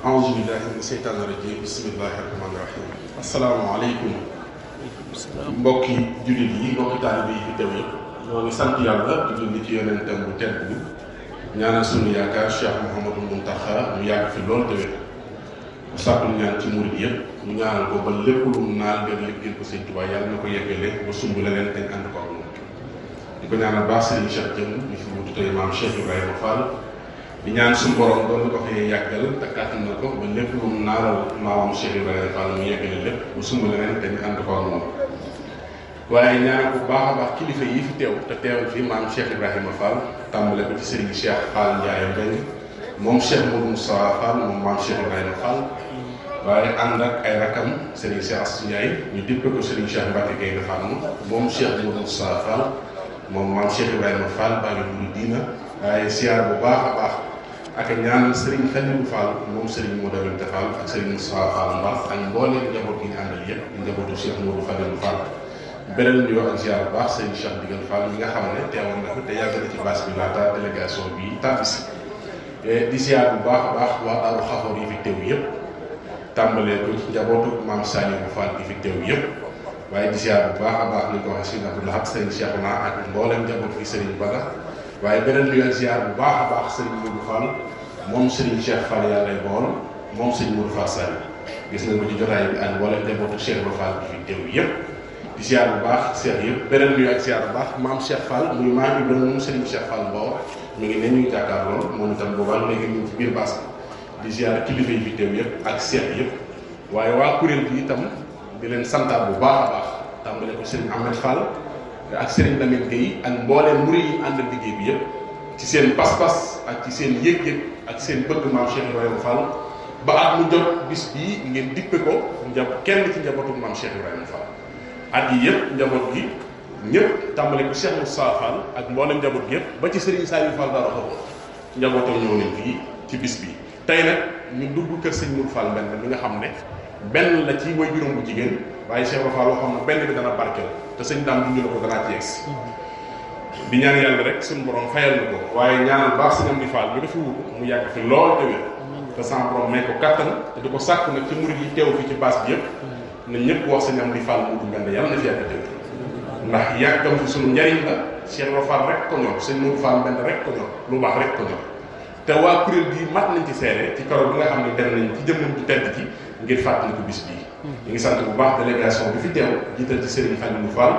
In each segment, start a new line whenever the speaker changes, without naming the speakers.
a'uuzu billaahi mina sheytaani rajiim bismillaahi rahmaani rahiim. asalaamaaleykum mbokki jullit yi mbokki taalibe yi fi teew yëpp ñoo ngi sant yàlla di julli ci yonentam bu tedd bi ñaanal sunu yaakaar Cheikh Mouhamadou Mountakha mu yàgg fi lool te wér sàkkul ñaan ci murid yëpp ñu ñaanal ko ba lépp lu mu naal ngeen liggéeyal ko Sëñ Tuubaa yàlla na ko yeggale ba sumb leneen dañ ànd ko ak moom di ko ñaanal baax Serigne Cheikh Jëm ñu fi wutu tey maam Cheikh Ibrahima Fall di ñaan suñu borom doon ko fee yàggal te kàttan na ko ba lépp lu mu naaral maamam Cheikh Ibrahima Fall mu yeggale lépp ba sumb leneen dañ ànd ko ak moom waaye ñaanal bu baax a baax kilifa yi fi teew te teewal fi maam Cheikh Ibrahima Fall tàmbale ko ci Serigne Cheikh Fall Ndiaye Mbeng moom Cheikh Modou Moustapha Fall moom maam Cheikh Ibrahima Fall waaye ànd ak ay rakam Serigne Cheikh Assou Ndiaye ñu dippe ko Serigne Cheikh Mbacke Gaynde Fatma moom Cheikh Modou Moustapha Fall moom maam Cheikh Ibrahima Fall bàyyi lu diina waaye siyaar bu baax a baax ak ñaanal Serigne Khalilou Fall moom Serigne Modou Aminta Fall ak Serigne Moustapha Fall Mbax ak mbooleem njaboot gi ñu àndal yëpp njabootu Cheikh Modou Khalilou Fall beneen nuyoo ak siyaar bu baax Serigne Cheikh Digal Fall mi nga xam ne teewoon na fi te yàgg na ci bâche bi laata délégation bi tàbbisi di siyaar bu baax a baax waa Daaru Xafoor yi fi teew yëpp tàmbalee ko ci njabootu maam Saliou Fall yi fi teew yëpp waaye di siyaar bu baax a baax ni ko waxee Serigne Abdoulaye ak Serigne Cheikhouna ak mboolem njaboot fi Serigne Bada waaye beneen nuyoo ak siyaar bu baax a baax Serigne Modou Fall moom Serigne Cheikh Fall yàlla bool moom Serigne Modou Fall Sall gis nañ ko ci jotaay bi ak mboolem njabootu Cheikh Fall yi fi teew yëpp di siyaar bu baax Cheikh yëpp beneen nuyoo ak siyaar bu baax maam Cheikh Fall muy maam Ibrahima moom Serigne Cheikh Fall Mbow mi ngi ne ñu ngi jàkkaarloo moom itam boobaa léegi ñu ngi ci biir baas bi di siyaar kilifa yi fi teew yëpp ak Cheikh yëpp waaye waa kuréel bi itam di leen santaat bu baax a baax tàmbale ko Serigne Ahmed Fall ak Serigne Lamine Gueye ak mbooleem murid yi àndal liggéey bi yëpp ci seen pas-pas ak ci seen yëg-yëg ak seen bëgg maam Cheikh Ibrahima Fall ba at mu jot bis bii ngeen dippe ko kenn ci njabootu maam Cheikh Ibrahima Fall at yi yëpp njaboot gi ñëpp tàmbale ko Cheikh Moustapha Fall ak mboolem njaboot gi yëpp ba ci Serigne Saliou Fall dara xaw njabootam ñëw nañ fii ci bis bi tey nag ñu dugg kër sëñ Mourou Fall benn mi nga xam ne benn la ci way juróom bu jigéen waaye Cheikh Fall loo xam ne benn bi dana barkeel te sëñ daam dund la ko danaa ci yegsi di ñaan yàlla rek suñu borom fayal na ko waaye ñaanal baax sëñ Amdi Fall mi dafa wutu mu yàgg fi lool te wér te sama borom may ko kattan te di ko sàkk nag ci murid yi teew fi ci baas bi yëpp na ñëpp wax sëñ Amdi Fall mu benn yàlla na fi yàgg teew ndax yàggam fi suñu njariñ la Cheikh Fall rek ko ñor sëñ Mourou Fall benn rek ko ñor lu baax rek ko ñor te waa kuréel bi mat nañ ci seere ci karo bi nga xam ne dem nañ ci jëmmam ci tedd ci ngir fàttali ko bis bii ñu ngi sant bu baax délégation bi fi teew jiital ci Serigne Khalilou Fall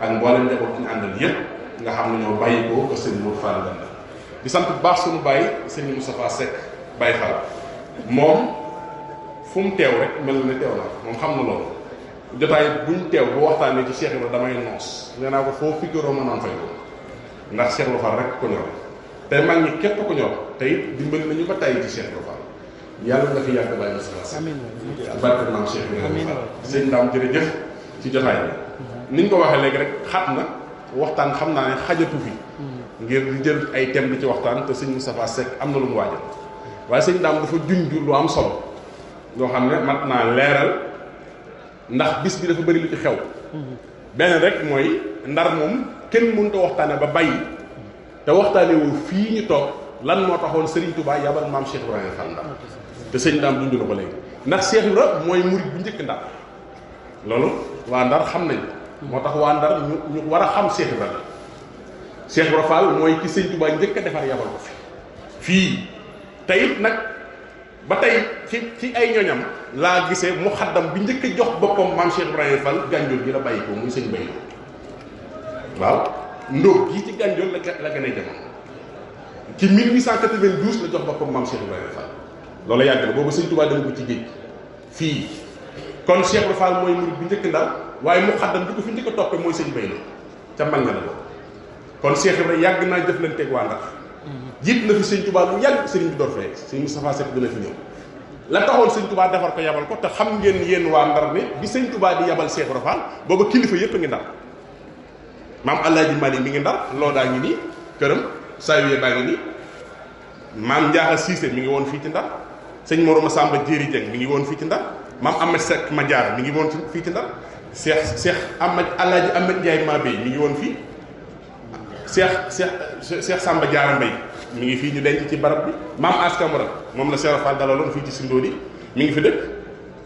ak mboolem njaboot ñu àndal yëpp nga xam ne ñoo bàyyi ko ko Serigne Mourou Fall benn di sant bu baax suñu bàyyi Serigne Moustapha Seck Baye Fall moom fu mu teew rek mel na ne teew na moom xam na loolu jotaay buñ teew bu waxtaanee ci Cheikh Ibrahima damay noos nee naa ko foo figuroo ma naan fay ko ndax Cheikh Fall rek ko ñor te mag ñi képp ko ñor te it dimbali nañu ba tàyyi ci Cheikh Fall yàlla nga fi yàgg bàyyi Moustapha amiin barke maam Cheikh Ibrahima Fall sëñ Dame jërëjëf ci jotaay bi niñ ko waxee léegi rek xat na waxtaan xam naa ne xajatu fi ngir di jël ay thème di ci waxtaan te sëñ Moustapha Seck am na lu mu waajal waaye sëñ Dame dafa junj lu am solo loo xam ne mat naa leeral ndax bis bi dafa bëri lu ci xew benn rek mooy ndar moom kenn mënut a waxtaane ba bàyyi te waxtaane wu fii ñu toog lan moo taxoon Serigne Touba yabal maam Cheikh Ibrahima Fall Ndar te sëñ Dame dund na ko léegi ndax Cheikh Ibrahima mooy murid bu njëkk Ndar loolu waa Ndar xam nañ moo tax waa Ndar ñu war a xam Cheikh Ibrahima Cheikh Ibrahima Fall mooy ki sëñ Touba njëkk a defar yabal ko fii te it nag ba tey ci ay ñoñam laa gisee mu xaddam bi njëkk a jox boppam maam Cheikh Ibrahima Fall gànjool gi la bàyyi ko muy sëñ Bay waaw ndóob gii ci gànjool la gën a jamono ci 1892 la jox boppam maam Cheikh Ibrahima Fall loolu yàgg na boobu sëñ Touba dama ko ci géej fii kon Cheikh Ibrahima Fall mooy murid bi njëkk Ndar waaye mu xaddam bi ko fi njëkk a toppee mooy sëñ Bay la ca mag nga la boobu kon Cheikh Ibrahima yàgg naa jëflanteeg waa Ndar jiit na fi sëñ Touba lu yàgg sëriñ bi door fee sëñ Moustapha Seck dina fi ñëw la taxoon sëñ Touba defar ko yabal ko te xam ngeen yéen waa Ndar ne bi sëñ Touba di yabal Cheikh Ibrahima Fall booba kilifa yëpp a ngi Ndar maam Alaaji Mali mi ngi Ndar loo daa ngi nii këram Sawiye baa ngi nii maam Ndiakha Cissé mi ngi woon fii ci Ndar sëñ Morouma Samba Jéeri Dieng mi ngi woon fii ci Ndar maam Ahmed Seck Madiar mi ngi woon fii ci Ndar Cheikh Ahmed Alaaji Ahmed Ndiaye Mabey mi ngi woon fii Cheikh Samba Diarra Mbaye mi ngi fii ñu denc ci barab bi. maam As Camara moom la Cheikh Fall dalaloon fii ci Sindoodi mi ngi fi dëkk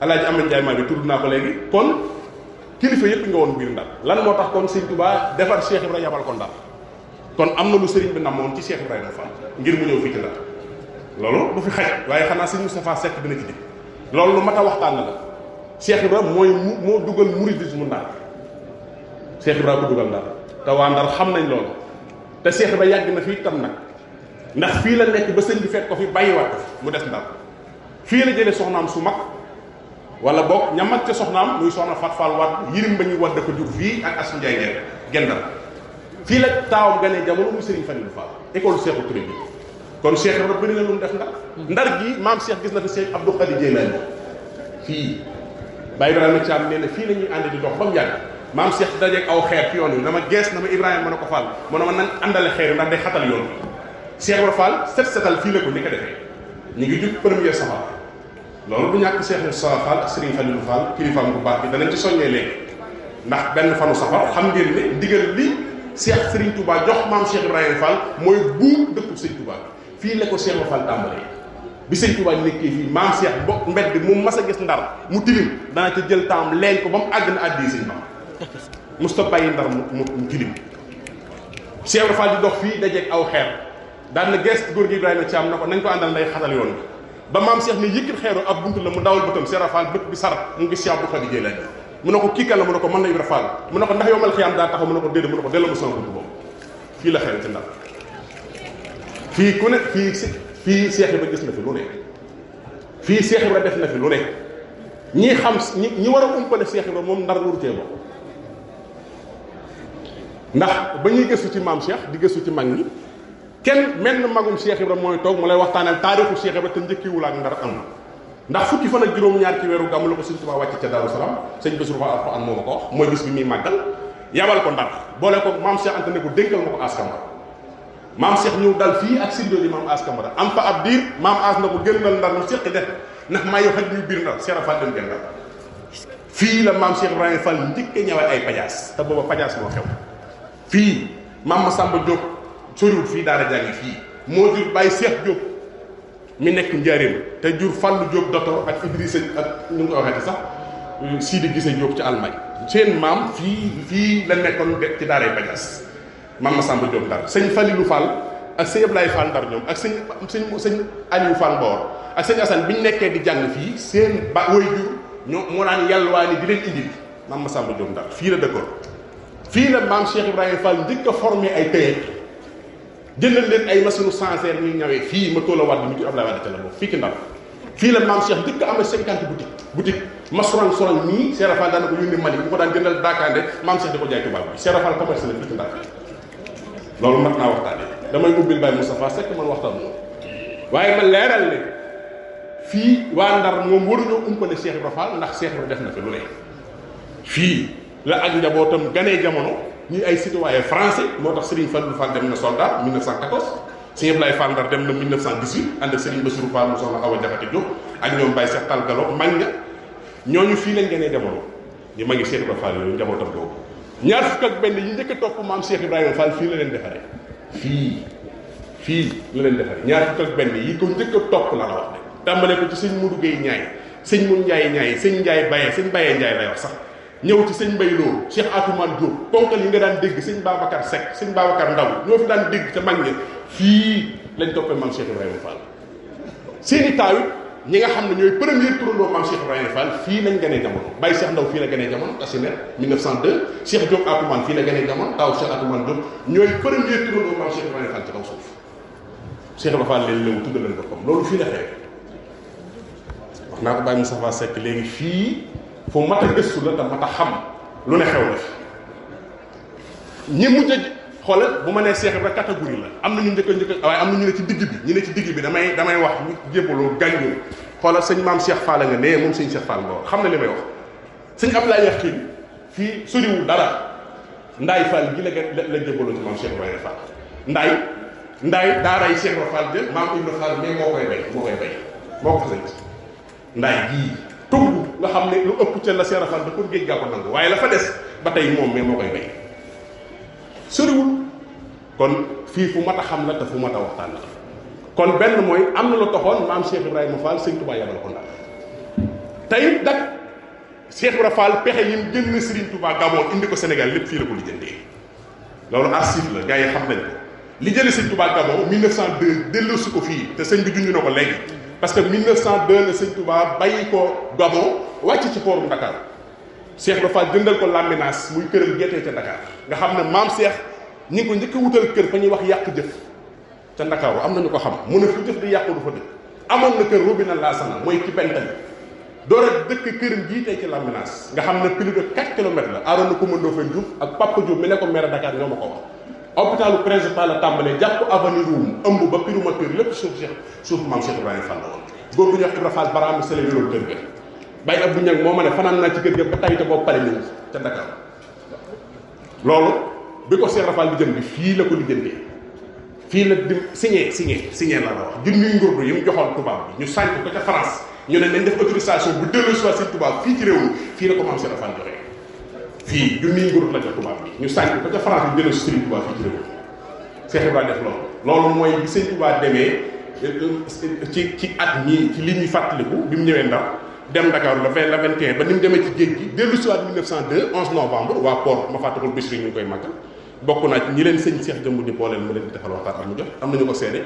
Alaaji Amadou Ndiaye maa bi tudd naa ko léegi. kon kilifa yëpp nga woon biir Ndar lan moo tax kon Sëriñ Tuubaa defar Cheikh Ibrahima yabal ko Ndar kon am na lu sëriñ bi namoon ci Cheikh Ibrahima Fall ngir mu ñëw fii ci Ndar loolu du fi xaj waaye xanaa sëñ Moustapha Seck dina ci dégg loolu lu mat a waxtaan la Cheikh Ibrahima moo dugal mouridisme Ndar Cheikh Ibrahima ko dugal Ndar te waa Ndar xam nañ loolu te Cheikh Ibrahima yàgg na fii tam nag ndax fii la nekk ba sëñ bi fekk ko fi bàyyiwaat ko fi mu des Ndar fii la jëlee soxnaam su mag wala boog ña mag ca soxnaam muy soxna Fat Fall Wade yirim ba ñuy Wade ko jur fii ak Assou Ndiaye Gendar fii la taawam ganee jamono muy Serigne Fallilou Fall école Cheikhou Touré bi kon Cheikh Ibrahima bëri na lu mu def Ndar gi maam Cheikh gis na fi Cheikh Abdou Khadi Jeylaani fii Baye Ibrahima Thiam nee na fii la ñuy ànd di dox ba mu yàgg maam Cheikh dajeeg aw xeer ci yoon wi dama gees na ma Ibrahima mën a ko Fall mu ne ma nañ àndale xeer ndax day xatal yoon bi Cheikh Ibrahima Fall setal fii la ko ni ko defee ñu ngi jug premier safar loolu du ñàkk Cheikh Moustapha Fall ak Serigne Fallilou Fall kilifaam bu baax bi danañ ci soññee léegi ndax benn fanu safar xam ngeen ne ndigal li Cheikh Serigne Touba jox maam Cheikh Ibrahima Fall mooy buur dëkku Serigne Touba bi fii la ko Cheikh Fall tàmbalee bi Serigne Touba nekkee fii maam Cheikh bo mbedd bi mu mas a gis Ndar mu tilim dana ca jël temps leen ko ba mu àgg na àddi Serigne Bamba musta bàyyi Ndar mu tilim Cheikh Fall di dox fii dajeeg aw xeer daan na gees góor gi Ibrahima Thiam na ko nañ ko àndal nday xatal yoon bi ba maam Cheikh ne yëkkit xeeru ab buntu la mu dawal bëtam Cheikh Fall bët bi sar mu ngi Cheikh Abdou Khadi Jeylaani mu ne ko kii kan la mu ne ko mën na Ibra Fall mu ne ko ndax yomal xiyaam daa taxaw mu ne ko déedéet mu ne ko delloo ma sama buntu boobu fii la xew ci Ndar fii ku ne fii Cheikh Ibra gis na fi lu ne fii Cheikh Ibra def na fi lu ne ñi xam ñi war a umpale Cheikh Ibra moom Ndar wurutee bokk ndax ba ñuy gëstu ci maam Cheikh di gëstu ci mag ñi kenn menn magum Cheikh Ibra mooy toog mu lay waxtaanal taarixu Cheikh Ibra te njëkkiwul ak Ndar am ndax fukki fan ak juróom-ñaar ci weeru gàmmu la ko Sëriñ Tuubaa wàcc ca Daaru Salaam sëñ Bassirou Fall Alxuraan moo ma ko wax mooy bis bi muy màggal yabal ko Ndar boole ko maam Cheikh Anta ne ko dénkal ma ko As Camara maam Cheikh ñëw dal fii ak Sindo di maam As Camara am fa ab diir maam As na ko génnal Ndar mu séqi def ndax maa yow xaj ñu biir Ndar Cheikh Fall dem gën Ndar fii la maam Cheikh Ibrahima Fall njëkk a ñëwee ay pajaas te booba pajaas moo xew fii maam Massamba Diop soriwul fii daara jàngi fii moo jur Baye Cheikh Diop mi nekk njaareem te jur Fallou Diop doto ak Idrissa ak ñu ngi ko waxeeti sax Sidi Gise Diop ci Allemagne seen maam fii la nekkoon ci daaray Pajaas maam Massamba Diop Ndar sëñ Fallilou Fall ak sëñ Ablaye Fall Ndar ñoom ak sëñ Aliou Fall Mbor ak sëñ Assane bi ñu nekkee di jàng fii seen ba woy jur ñoo moo daan yàlluwaani di leen indil maam Massamba Diop Ndar fii la dëkkoon fii la maam Cheikh Ibrahima Fall njëkk a formé ay tailleur jëndal leen ay machine sancerre ñuy ñawee fii ma toll a waat bi mu Abdoulaye Wade ca la boobu fii ci Ndar fii la maam Cheikh njëkk a am 50 boutique ma sorang nii Cheikh Fall daan na ko yónni Mali bu ko daan jëndal daakaande maam Cheikh di ko jaay tubaab bi Cheikh Fall commerce la fii ci Ndar loolu mat naa waxtaane damay ubbil Baye Moustapha Seck man waxtaan moom waaye ma leeral ne fii waa Ndar moom waruñoo umpale Cheikh Ibra Fall ndax Cheikh Ibra def na fi lu ne fii la ak njabootam ganee jamono ñuy ay citoyen français moo tax Serigne Fallou Fall dem na soldat 1914 Serigne Ablaye Fall Ndar dem na 1918 ànd ak Serigne Bassirou Fall mu soxna Awa Jaxate Diop ak ñoom Baye Cheikh Talgalo mag ña ñooñu fii lañ ganee jamono ñu magi Cheikh Ibra Fall yooyu njabootam boobu ñaar fukk ak benn yi njëkk a topp maam Cheikh Ibrahima Fall fii la leen defaree fii la leen defaree ñaar fukk ak benn yi ko njëkk a topp la wax de tàmbale ko ci sëñ Modou Gueye Ñaay sëñ Mun Njaay sëñ Njaay Baye sëñ Baye Njaay lay wax sax ñëw ci sëñ Mbay Lo Cheikh Atoumane Diop ponkal yi nga daan dégg sëñ Babacar Seck sëñ Babacar Ndaw ñoo fi daan dégg ca mag ñi fii lañ toppee maam Cheikh Ibrahima Fall seeni taaw ñi nga xam ne ñooy premier turandoo maam Cheikh Ibrahima Fall fii lañ gënee jamono Baye Cheikh Ndaw fii la gënee jamono Asiner 1902 Cheikh Diop Atoumane fii la gënee jamono taaw Cheikh Atoumane Diop ñooy premier turandoo maam Cheikh Ibrahima Fall ci kaw suuf Cheikh Ibrahima Fall leen léwu tudd leen boppam loolu fii la xew wax naa ko Baye Moustapha Seck léegi fii fu mat a gëstu la te mat a xam lu ne xew na fi ñi mujj a xoolal bu ma nee Cheikh Ibra catégorie la am na ñu njëkk waaye am na ñu ne ci digg bi ñu ne ci digg bi damay wax ñu jébbaloo gàññoo xoolal sëñ maam Cheikh Fall nga nee moom sëñ Cheikh Fall nga wax xam na li may wax sëñ Abdoulaye Yakhine fii soriwul dara Ndaay Fall gi la jébbaloo ci maam Cheikh Ibrahima Fall Ndaay daaray Cheikh Ibra Fall jël maam Ibra Fall mais moo koy bay moo ko fa sëñ Ndaay gii tugg nga xam ne lu ëpp ca la Cheikh Ibra Fall da ko géej gaa ko nangu waaye la fa des ba tey moom mais moo koy bay soriwul kon fii fu mat a xam la te fu mat a waxtaan la kon benn mooy am na lu taxoon maam Cheikh Ibrahima Fall sëñ Touba yabal ko Ndar tey nag Cheikh Ibrahima Fall pexe yi mu jënd Serigne Touba Gabon indi ko Sénégal lépp fii la ko lijjantee loolu archive la gars yi xam nañ ko li jëlee sëñ Touba Gabon 1902 delloosi ko fii te sëñ bi junj na ko léegi parce que 1902 la sëñ Touba bàyyi ko Gabon wàcc ci pooru Dakar Cheikh Ibrahima Fall jëndal ko Lambinaas muy këram gettee ca Dakar nga xam ne maam Cheikh ñi ngi ko njëkk a wutal kër fa ñuy wax yàq jëf ca Ndakaaru am nañu ko xam mu ne fu jëf di yàqu du fa dëkk amoon na kër Robina Laasana mooy ci Bentali door a dëkk këram jii tey ci Lambinaas nga xam ne plus de 4 kilomètres la aaroon na ko mëndoo fa Diouf ak Papa Diop mi ne ko maire Dakar ñoo ma ko wax hôpitalu principal la tàmbalee jàpp avenue Roum ëmb ba primature lépp suuf maam Cheikh Ibrahima Fall la woon góor bu ñuy wax Ibrahima Fall Baraam sële yoroon kër ga Baye Abdou Niang moo ma ne fanaan naa ci kër ga ba tay te boobu pare nañ ca Dakar loolu bi ko Cheikh Rafal bi jëm bi fii la ko lijjantee fii la di signé la wax junniy ngurdu yi mu joxoon tubaab bi ñu sànq ko ca France ñu ne nañ def autorisation bu dellu si waat si tubaab fii ci réew mi fii la ko maam Cheikh Rafal joxee fii junniy ngurdu la jox tubaab bi ñu sànq ko ca France ñu dellu si Serigne Touba fii ci réew mi Cheikh Ibrahima def loolu mooy bi Serigne Touba demee ci at mii ci li ñuy fàttaliku bi mu ñëwee Ndar dem Dakar le 20 le 21 ba ni mu demee ci géej gi dellu si waat 1902 11 novembre waa port ma fàttakul bés yi ñu ngi koy màggal bokk naa ci ñi leen sëñ Cheikh jëmb di booleel mu leen di defal waxtaan ak mu jot am nañu ko seede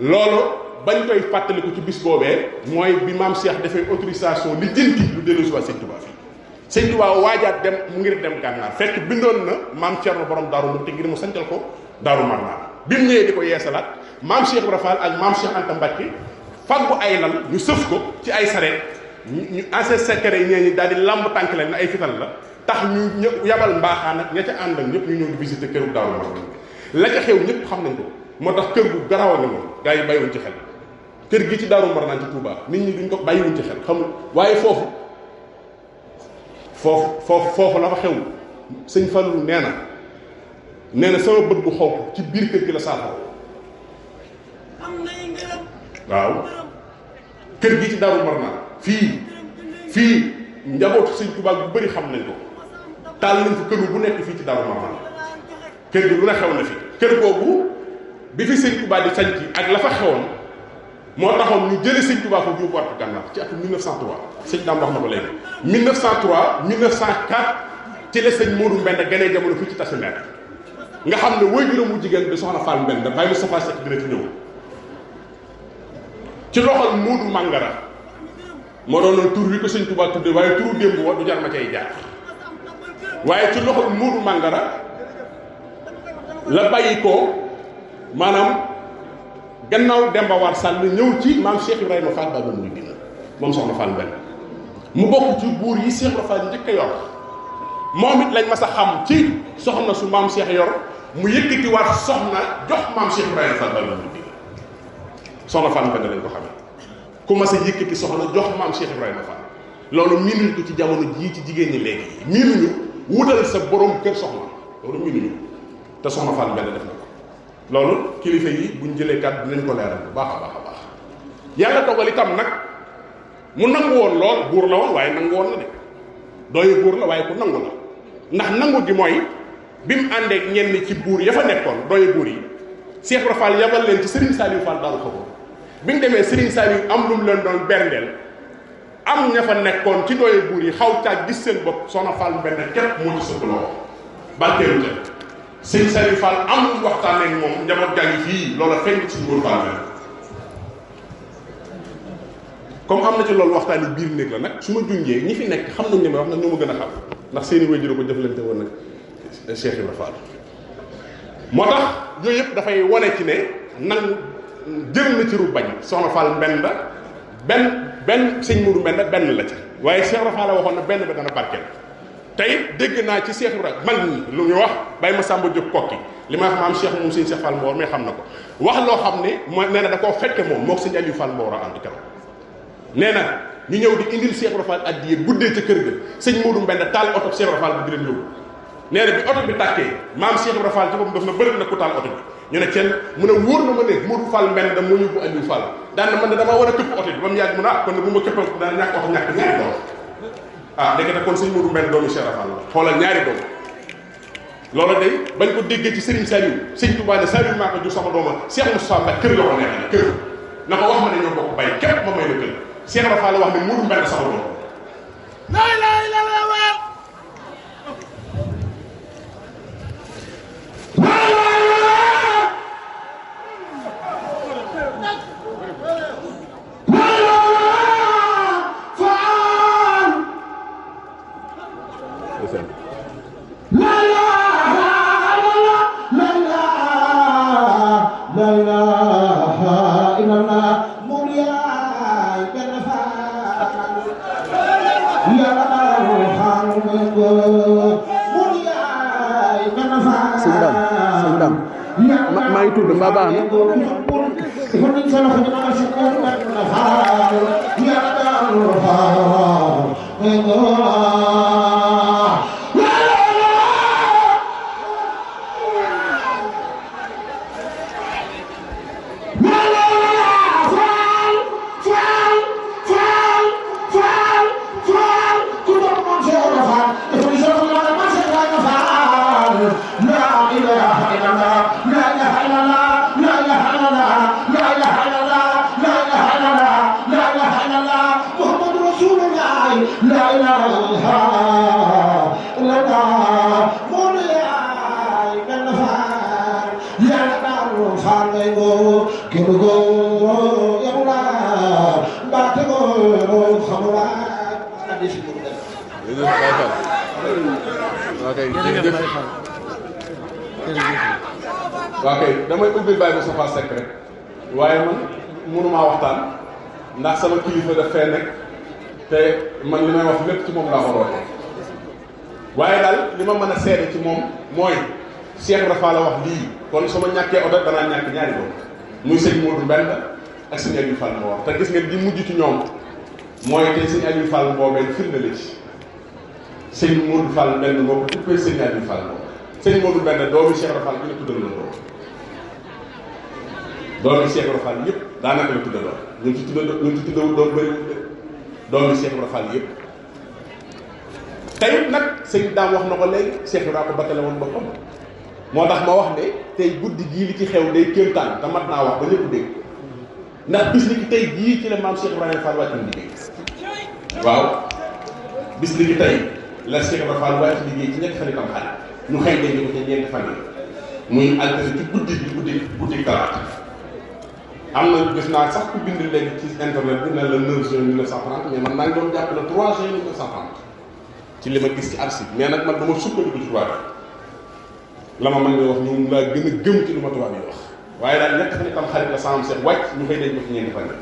loolu bañ koy fàttaliku ci bis boobee mooy bi maam Cheikh defee autorisation li jënti lu dellu si waat sëñ Touba fii sëñ Touba waajaat dem mu ngir dem gànnaar fekk bindoon na maam Thierno borom Daaru mu te ngir mu sancal ko Daaru Marnaan bi mu ñëwee di ko yeesalaat maam Cheikh Ibra Fall ak maam Cheikh Anta Mbacke faggu ay lal ñu sëf ko ci ay sareet ñu ancien secret yi ñee ñi daal di lamb tànk leen na ay fital la tax ñu ñëpp yabal mbaaxaan ak ña ca ànd ak ñëpp ñu ñëw di visiter këru Daaru Marnaan la ca xew ñëpp xam nañ ko moo tax kër gu garaw a nga moom gars yi bàyyiwuñ ci xel kër gi ci Daaru Marnaan ci Touba nit ñi duñ ko bàyyiwuñ ci xel xamul waaye foofu la fa xew sëñ Fallou nee na sama bët bu xonq ci biir kër gi la saafara waaw kër gi ci Daaru Marnaan fii njabootu sëñ Touba bu bëri xam nañ ko taal nañ fi kër bu nekk fii ci Daaru Marnaan kër gi lu ne xew na fi kër googu bi fi sëñ Touba di sañ ci ak la fa xewoon moo taxoon ñu jële sëñ Touba foofu yóbbuwaat ko gànnaar ci atum 1903 sëñ daam wax na ko léegi 1903 1904 ci la sëñ Modou Mbend ganee jamono fii ci Tassinère nga xam ne woy juróom mu jigéen bi soxna Fall Mbend Baye Moustapha Seck dina ci ñëw ci loxol Modou Mangara moo doonoon tur wi ko sëñ Touba tudde waaye turu démb wa du jar ma cay jaar waaye ci loxol Modou Mangara la bàyyi ko maanaam gannaaw Demba War Sall ñëw ci maam Cheikh Ibrahima Fall Babou Mouridina moom soxna Fall Mbend mu bokk ci buur yi Cheikh Ibrahima Fall njëkk a yor moom it lañ mas a xam ci soxna su maam Cheikh yor mu yëkkati waat soxna jox maam Cheikh Ibrahima Fall Babou Mouridina soxna Fall Mbend lañ ko xamee ku mas a yëkkati soxna jox maam Cheikh Ibrahima Fall loolu miinuñ ko ci jamono jii ci jigéen ñi léegi miinuñu wutal sa borom kër soxna loolu miinuñu te soxna Fall Mbend def na ko loolu kilifa yi buñ jëlee kat dinañ ko leeral bu baax a baax yàlla dogal itam nag mu nangu woon lool buur la woon waaye nangu woon na de dooyu buur la waaye ku nangu la ndax nangu gi mooy bi mu àndeek ñenn ci buur ya fa nekkoon dooyu buur yi Cheikh Ibra Fall yabal leen ci Serigne Saliou Fall Daaru Xaboor bi ñu demee Serigne Saliou am lu mu leen doon berndeel am ña fa nekkoon ci dooyu buur yi xaw caag gis seen bopp soxna Fall Mbend képp moo ci sëpp loo barkeelu ca Serigne Saliou Fall am lu waxtaan ak moom njaboot gaa ngi fii loola fenn ci buur Fall Mbend comme am na ci loolu waxtaan yi biir néeg la nag su ma junjee ñi fi nekk xam nañ ne ma wax nag ñoo ma gën a xam ndax seeni waajur ko jëflante woon nag Cheikh Ibra Fall moo tax yooyu yëpp dafay wane ci ne nang jël na ci ru bañ soxna Fall Mbend benn sëñ Mourou Mbend benn la ca waaye Cheikh Ibra Fall waxoon na benn ba dana barkeel tey dégg naa ci Cheikh Ibra mag ñi lu ñu wax Baye Massamba Diop kokki li ma wax maam Cheikh moom sëñ Cheikh Fall Mbawar mais xam na ko wax loo xam ne moo nee na da koo fekke moom moo ko sëñ Aliou Fall Mbawar a ànd keroog nee na ñu ñëw di indil Cheikh Ibra Fall addiye guddee ca kër ga sëñ Mourou Mbend taal oto Cheikh Ibra Fall bi di leen yóbbu nee na bi oto bi tàkkee maam Cheikh Ibra Fall ci boppam daf na bëri na ku taal oto bi ñu ne kenn mu ne wóor na ma ne Mourou Fall Mbend da moo yóbbu Aliou Fall daan na man ne damaa war a këpp oto bi ba mu yàgg mu ne kon ne bu ma këppal daan ñàkk oto ñàkk ñaari doom ah léegi nag kon sëñ Mourou Mbend doomu Cheikh Ibra Fall la xoolal ñaari doom loolu day bañ ko déggee ci Serigne Saliou Sëñ Touba ne Saliou maa ko jur sama dooma Cheikh Moustapha Mbacke kër la ko neexale kër na ko wax ma ne ñoo bokk bay képp ma may la kër Cheikh Rafa la wax ne Modou Mbène sama doom la ilaha illallah
maa ngi tudd mbaa baax
waaw kay damay ubbil Baye Moustapha Seck rek waaye man mënumaa waxtaan ndax sama kilifa daf fee nekk te man li may wax lépp ci moom laa ko rootee waaye daal li ma mën a seede ci moom mooy Cheikh Rafa la wax lii kon su ma ñàkkee oto danaa ñàkk ñaari doom muy sëñ Modou Mbène ak sëñ Aliou Fall ma wax te gis nga di mujj ci ñoom mooy tey sëñ Aliou Fall boobee firnde la ci sëñ Modou Fall Mbène moo ko tuppee sëñ Aliou Fall moo sëñ Modou Mbène doomi Cheikh Rafa bi la tuddal la doom doomi Cheikh Rafa yëpp daanaka la tuddal doom ñu ci tuddal doom bëri doomi Cheikh Rafa yëpp tey nag sëñ daam wax na ko léegi Cheikh Rafa ko battale woon boppam moo tax ma wax ne tey guddi gii li ci xew day kéemtaan te mat naa wax ba ñëpp dégg ndax bis ni ki tey jii ci la maam Cheikh Ibrahima Fall wàcc liggéey waaw bis ni ki tey la Cheikh Ibrahima Fall wàcc liggéey ci ñetti fan itam xale ñu xëy dañu ko ca ñeenti fan yi muy altine ci guddi talaata am na gis naa sax ku bind léegi ci internet bi ne la 9 juin 1930 mais man naa ngi doon jàpp le 3 juin 1930 ci li ma gis ci archive mais nag man dama sukkandiku ci tubaab yi la ma mën nga wax ñoom laa gën a gëm ci lu ma tubaab yi wax waaye daal ñett fan itam xarit la sama seet wàcc ñu xëy dañ ko ci ñeenti fan yi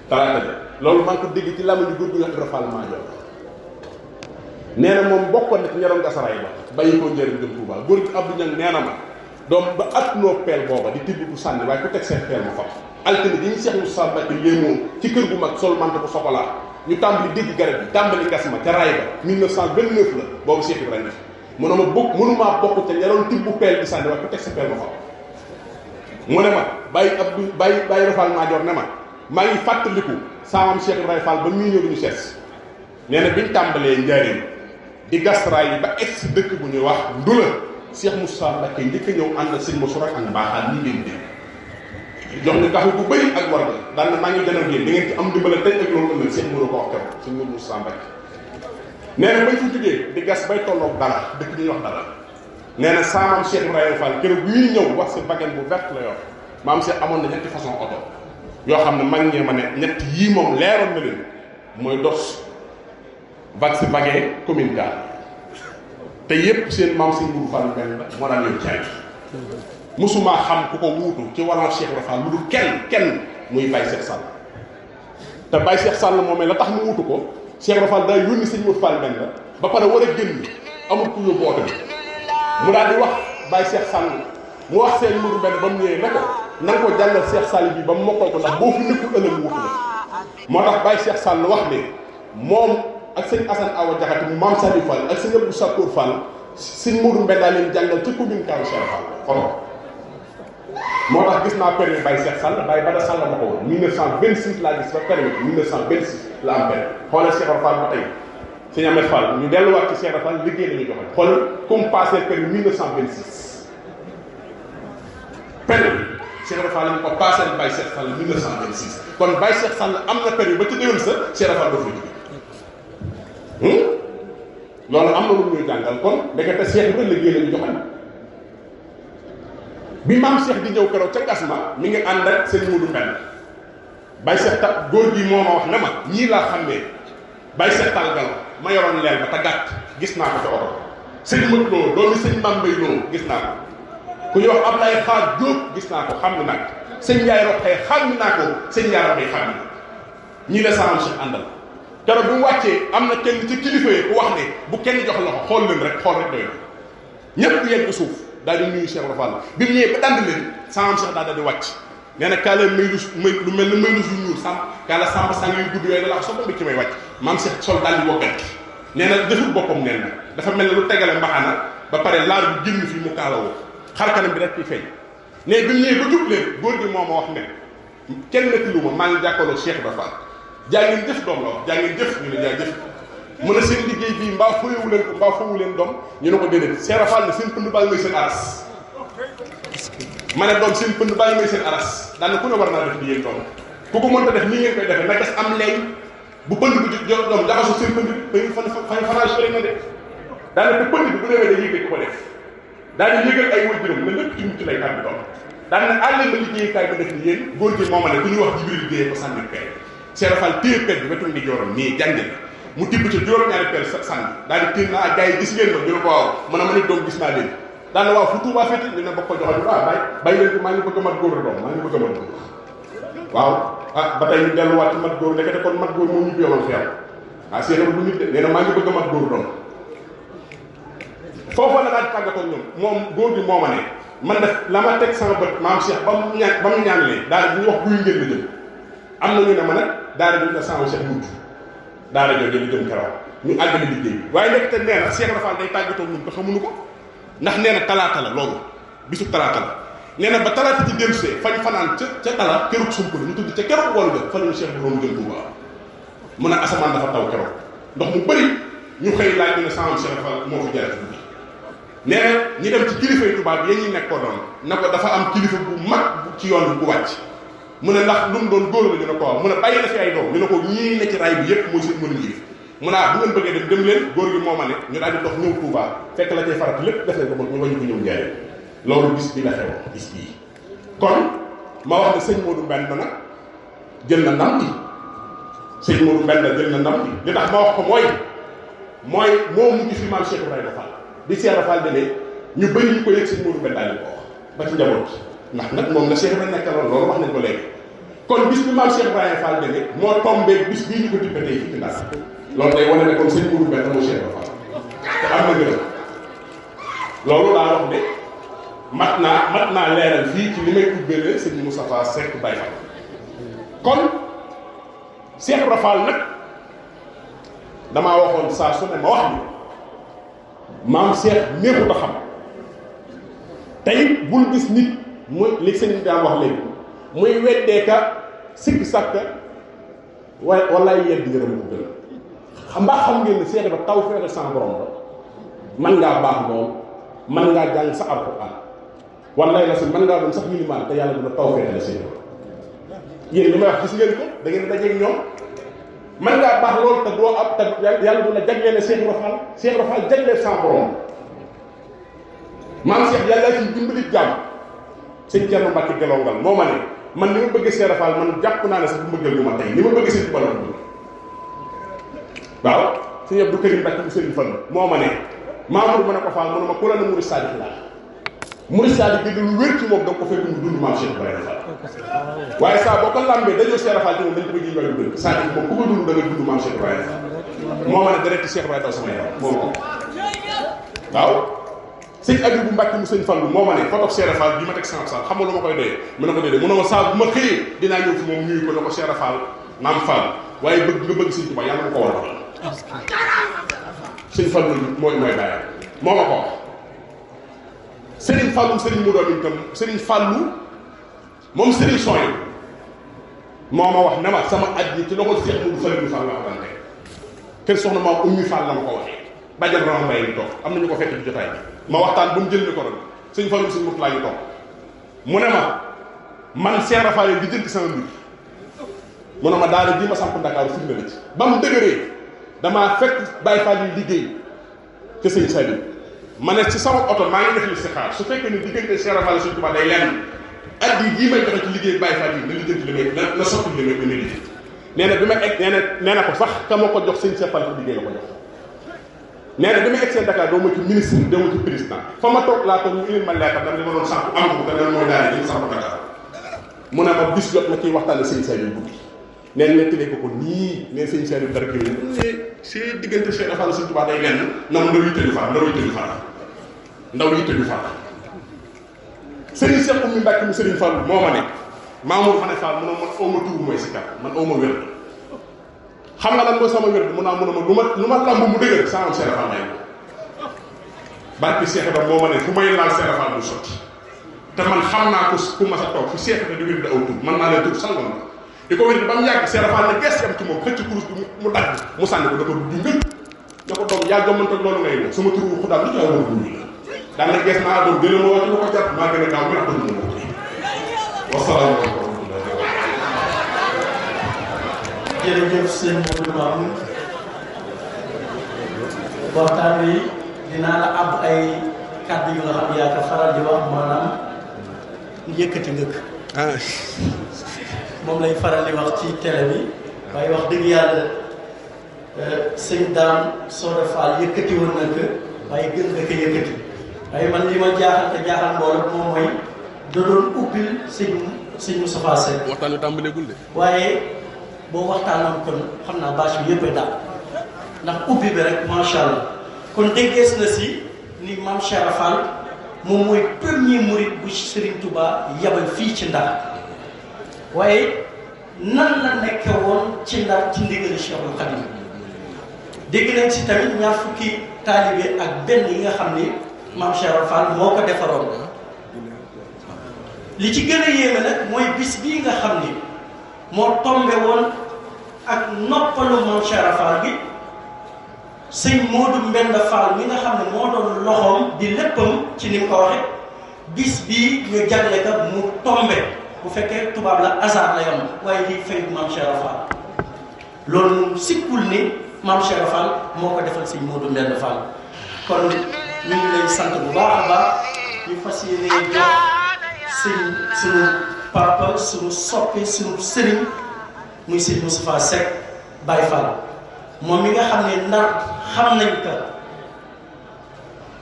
talaata ja loolu maa ngi ko dégg ci làmmiñu góor gu wax Ibra Fall maa jox nee na moom bokkoon na ci ñaroon gasaraay ba bàyyi ko njëriñ jëm Touba góor gi Abdou Niang nee na ma doom ba at noo peel booba di tibb bu sànni waaye ku teg seen peel ma fab altine di ñu Cheikh Moussa Mbacke léemoo ci kër gu mag sol mante bu sokolaa ñu tàmbali dégg garab yi tàmbali ngas ma ca raay ba 1929 la boobu Cheikh Ibrahima mu ne ma bokk mënumaa bokk te ñaroon tibb bu peel di sànni waaye ku teg sa peel ma fab mu ne ma bàyyi Rafal Maajoor ne ma maa ngi fàttaliku saamam Cheikh Ibrahima Fall ba muy ñëw duñu sees nee na biñ tàmbalee njariñ di gas raay yi ba egg si dëkk bu ñuy wax Ndula Cheikh Moussa Mbacke njëkk a ñëw ànd ak sëñ Moussa ak mbaaxaat ñi ngeen dégg jox ñu kafe bu bëri ak war ga daan na maa ngi gënal yéen da ngeen ci am dimbale tey ak loolu ëllëg Cheikh Mourou ko wax keroog sëñ Moussa Mbacke nee na bañ fi jógee di gas bay tolloog dara dëkk ñuy wax dara nee na saamam Cheikh Ibrahima Fall keroog bu ñuy ñëw wax si bagen bu verte la yor maam Cheikh amoon na ñetti façon oto yoo xam ne mag ñee ma ne ñett yii moom leeroon na leen mooy dos vax bagé commune gaal te yépp seen maam sëñ Mourou Fall benn la moo daan yor caay musuma xam ku ko wuutu ci wàllu Cheikh Ibrahima Fall lu dul kenn muy Baye Cheikh Sall te Baye Cheikh Sall moom la tax mu wuutu ko Cheikh Ibrahima Fall day yónni sëñ Mourou Fall benn la ba pare war a génn amul ku yóbbu oto bi mu daal di wax Baye Cheikh Sall mu wax seen Mourou benn ba mu ñëwee ne ko na nga ko jàngal Cheikh Sall bi ba mu mokkal ko ndax boo fi nekkul ëllëg mu wutu la moo tax Baye Cheikh Sall wax ne moom ak sëñ Assane Awa Diakhaté mu maam Saliou Fall ak sëñ Abdou Sakour Fall sëñ Mourou Mbène daa leen jàngal ci commune Kaaw Cheikh Fall xoolal moo tax gis naa permis Baye Cheikh Sall Baye Bada Sall ma ko woon 1926 laa gis ba permis 1926 la am permis xoolal Cheikh Fall ba tey sëñ Ahmed Fall ñu delluwaat ci Cheikh Ibra Fall liggéey lañu joxe xool comme passé permis 1926 permis bi Cheikh Ibra Fall lañu ko passé Baye Cheikh Sall 1926 kon Baye Cheikh Sall am na permis ba ci déwén sa Cheikh Ibra Fall doo fa jóge loolu am na lu ñuy jàngal kon ndekete Cheikh Ibra liggéey lañu joxe bi maam Cheikh di ñëw keroog ca Gasma mi ngi ànd ak sëñ Modou Mbenn Baye Cheikh ta góor gi moo ma wax ne ma ñii laa xam ne Baye Cheikh Tall Galo ma yoroon leel ba te gàtt gis naa ko ca oto sëñ Mat Lo doomi sëñ Bambey Lo gis naa ko ku ñuy wax Ablaye Xaar Diop gis naa ko xam ni nag sëñ Ndiaye Roxee xam naa ko sëñ Ndiaye Roxee xam na ñii la sama Cheikh àndal keroog bi mu wàccee am na kenn ci kilifa yi ku wax ne bu kenn jox loxo xool leen rek xool rek doy na ñëpp yegg suuf daal di nuyu Cheikh Ibra Fall bi mu ñëwee ba dand leen sama Cheikh daal di wàcc nee na kaala may lu mel ne may lu suñ ñuul sàmm kaala sàmb sang yu gudd yooyu da la soxla bi ci may wàcc maam Cheikh sol daal di woggat nee na deful boppam neen na dafa mel ne lu tegale mbaxana ba pare laar bi génn fii mu kaalawoo xar kanam bi rek ci feeñ ne bi mu ñëwee ba jub leen góor gi moo ma wax ne kenn nekk lu ma maa ngi jàkkaarloo Cheikh Ibra Fall jaa ngeen jëf doom la wax jaa ngeen jëf ñu ne jaa jëf mu ne seen liggéey bii mbaa fooyewu leen ko mbaa foowu leen doom ñu ne ko déedéet Cheikh Ibra Fall ne seen pënd baa ngi may seen aras ma ne doom seen pënd baa ngi may seen aras daana ku ne war naa def di yéen doom ku ko mënta def nii ngeen koy defee nag des am leeñ bu pënd bi jox doom jaxasoo seen pënd bi fan fanage fële na de daana te pënd bi bu demee day yëg ko def daana yëgal ay way juróom ne lépp ci mucc lay tàbbi doom daana ne àllee ma liggéeykaay ba def ni yéen góor gi moo ma ne ku ñuy wax Jibril Guèye ko sànni per Cheikh Ibra Fall téye per bi wetu ndi jooram nii jànge mu tibb ci juróom-ñaari per sànni daal di téye naa gars yi gis ngeen ma ñu ne ko waaw mën a ma ne doom gis naa leen daana waaw fu Tuubaa féete ñu ne bokk ko joxal waaw bàyyi leen ko maa ngi bëgg a mat góor doom maa ngi bëgg a mat góor waaw ba tey ñu delluwaat ci mat góor ndekete kon mat góor moom ñu yomal fi yàlla Cheikh Ibra bu nit de nee na maa ngi bëgg a mat góor doom foofa la daal di tàggatoo ñoom moom góor gi moo ma ne man def la ma teg sama bët maam Cheikh ba mu ñaanlee daara bi ñu wax guy ngeen la jëm am na ñu ne ma nag daara bi ñu sama Cheikh mujj daara jooju ñu jëm keroog ñu àggale liggéey bi waaye ndekete nee na Cheikh Ibra Fall day tàggatoo ñun ko xamuñu ko ndax nee na talaata la loolu bisu talaata la nee na ba talaata ci dellusee fañ fanaan ca tala kerug sump la ñu tudd ca kerug woon nga fa la ñu Cheikh bi room jëm Touba mun a asamaan dafa taw keroog ndox mu bëri ñu xëy laaj ñu ne sama Cheikh Fall moo fi jarati bi nee na ñi dem ci kilifa yi Touba bi yéen ñi nekk ko doon na ko dafa am kilifa bu mag ci yoon bi bu wàcc mu ne ndax lu mu doon góor la ñu ne ko waaw mu ne bàyyi na fi ay doom ñu ne ko ñii ne ci ray bi yëpp mooy seen mënuñu yëf mu naa bu ngeen bëggee dem leen góor gi moo ma ne ñu daal di dox ñëw Touba fekk la cay farat lépp def nañ ko ñu wañu ko ñëw njaay loolu bis bi la xew bis bii kon ma wax ne sëñ Modou Mbène nag jël na ndam bi sëñ Modou Mbène jël na ndam bi li tax ma wax ko mooy moo mujj fi maam Cheikh Ibrahima Fall di Cheikh Ibra Fall demee ñu bëri ñu ko yëg sëñ Modou Mbène daal di ko wax ba ci njaboot ndax nag moom la Cheikh Ibrahima nekkaloon loolu wax nañ ko léegi kon bis bi maam Cheikh Ibrahima Fall demee moo tombé bis bii ñu ko tibbee tey fii ci Ndar loolu day wane ne kon sëñ Modou Mbène moo Cheikh Ibra Fall te am na ngërëm loolu laa wax ne mat naa leeral fii ci li may ubbeele sëñ Moustapha Seck Baye Fall kon Cheikh Ibra Fall nag damaa waxoon saa su ne ma wax ni maam Cheikh neexut a xam tey bul gis nit muy li sëñ daan wax léegi muy weddeeka sikk sàkka walaay yedd ngërëm ko gën xam ngeen ne Cheikh Ibra taw feetal sama borom la man ngaa baax lool man ngaa jàng sa alxuraan wallaay la si man ngaa doon sax minimal te yàlla dina taw feetal Cheikh Ibra yéen li may wax gis ngeen ko da ngeen dajeeg ñoom man ngaa baax lool te doo am te yàlla du la jagleele Cheikh Ibra Fall Cheikh Ibra Fall jagleel sama borom maam Cheikh yàlla ci dimbali jàmm sëñ Thierno Mbacke Gelongal moo ma ne man ni ma bëgg Cheikh Ibra Fall man jàpp naa ne sax bu mbëggal ñu ma tey ni ma bëgg sëñ Tuubaa la bëgg waaw sëñ Abdou Karim Mbacke bu sëriñ Fall moo ma ne Mamour ma ne ko Fall mu ne ma ku la ne Murid Sadiq laa Murid Sadiq bi lu wér ci moom da nga ko fekk mu dund maam Cheikh Ibrahima Fall waaye saa boo ko lambee dañoo Cheikh Ibra Fall ci moom dañ ko bëgg ñu dëgg Sadiq moom ku ko dund da nga dund maam Cheikh Ibrahima Fall moo ma ne direct Cheikh Ibrahima daw sama yaram moo ma ko waaw sëñ Abibou Mbacke mu sëñ Fallu moo ma ne photo Cheikh Ibra Fall bi ma teg sama saal xam nga lu ma koy doyee mu ne ko déedéet mu ne ma saa bu ma xëyee dinaa ñëw fi moom nuyu ko ne ko Cheikh Ibra Fall maam Fall waaye bëgg nga bëgg sëñ Tuubaa yàlla ma ko war a sëñ Fallu mooy bàyyi moo ma ko wax Serigne Fallou Serigne mu doon itam Serigne Fallou moom Serigne Soye moo ma wax ne ma sama aj yi ci loxol Cheikh Modou Fallu Fall la ko daan teg kër soxna maam Oumy Fall la ma ko waxee bàjjal Rama Mbaye ngi toog am na ñu ko fekk ci jotaay bi ma waxtaan ba mu jël micro bi sëñ Fallou sëñ Mourtala ngi toog mu ne ma man Cheikh Rafaal di jënti sama mbir mu ne ma daara ji ma samp Ndakaaru firnde la ci ba mu dëgëree damaa fekk Baye Fall yi liggéey te sëñ Saliou ma ne ci sama oto maa ngi def li si xaar su fekkee ni diggante Cheikh Rafaal Sëñ Tuubaa day lenn at yi may joxe ci liggéey Baye Fall yi na lijjanti li may na sotti li may liggéey nee na bi ma egg nee na ko sax ka ma ko jox sëñ Cheikh Fall ko liggéey la ko jox nee na bi ma egg seen Dakar doo ma ci ministre doo ma ci président fa ma toog laa toog ñu indil ma leetar dama li ma doon sànq am ko te leen mooy daal di sànq Dakar mu ne ma bis jot ma ciy waxtaane sëñ Saliou guddi nee na nettalee ko nii nee sëñ Saliou dara kii ne si diggante Cheikh Fall Sëñ Tuubaa day lenn na mu ndaw yitte du faat ndaw yitte du faat Serigne Cheikh Oumy Mbacke mu Serigne Fall moo ma ne Mamour Fane Fall mu ne man aw ma tuur mooy si kat man aw ma wér xam nga lan mooy sama wér mu naa mu ne ma lu ma lamb mu dëgër saa am Cheikh Fall may barki Cheikh Ibrahima moo ma ne fu may laal Cheikh Fall du sotti te man xam naa ko ku ma sa toog fi Cheikh da di wér da aw tur man naa leen tur sangam la di ko wér ba mu yàgg Cheikh Fall ne gees yam ci moom xëcc kurus bi mu dagg mu sànni ko da ko du ngëj na ko doom yaa jomante loolu ngay ne sama tur wu xudaal lu ci war a dund daan na gees naa doom gën a ma wax lu ko jàpp maa gën a gaaw mën a ko dund moo wasalaamaaleykum
jërëjëf sëñ Modou Mamoun waxtaan wi dinaa la ab ay kàddu yu nga xam yaa ko faral di wax maanaam yëkkati ngëkk moom lay faral di wax ci télé bi waaye wax dëgg yàlla sëñ Dame Soda Fall yëkkati woon na ko waaye gën nga ko yëkkati waaye man li ma jaaxal te jaaxal mbooloo moom mooy da doon ubbil sëñ Moustapha Seck
waxtaan wi tàmbaleegul de
waaye boo waxtaanoon kon xam naa bâche bi yëpp daal ndax ubbi bi rek macha allah kon déggees na si ni Mame Cheikh Fall moom mooy premier mouride bu Serigne Touba yabal fii ci Ndar waaye nan la nekke woon ci Ndar ci ndigali Cheikhul Khadim dégg nañ si tamit ñaar fukki taalibe ak benn yi nga xam ni Mame Cheikh Fall moo ko defaroon li ci gën a yéeme nag mooy bis bii nga xam ni moo tombe woon ak noppalu Mame Cheikh Fall gi sëñ Modou Mbenda Fall mi nga xam ne moo doon loxoom di léppam ci ni mu ko waxe bis bii ñu jagle ka mu tombe bu fekkee tubaab la hasard la yom waaye lii fay Mame Cheikh Fall loolu moom sikkul ni Mame Cheikh Fall moo ko defal sëñ Modou Mbenda Fall kon ñu ngi lay sant bu baax a baax ñu fas yéene jox suñu papa suñu soppi suñu sëriñ muy sëñ Moustapha Seck Baye Fall moom mi nga xam ne Ndar xam nañ ko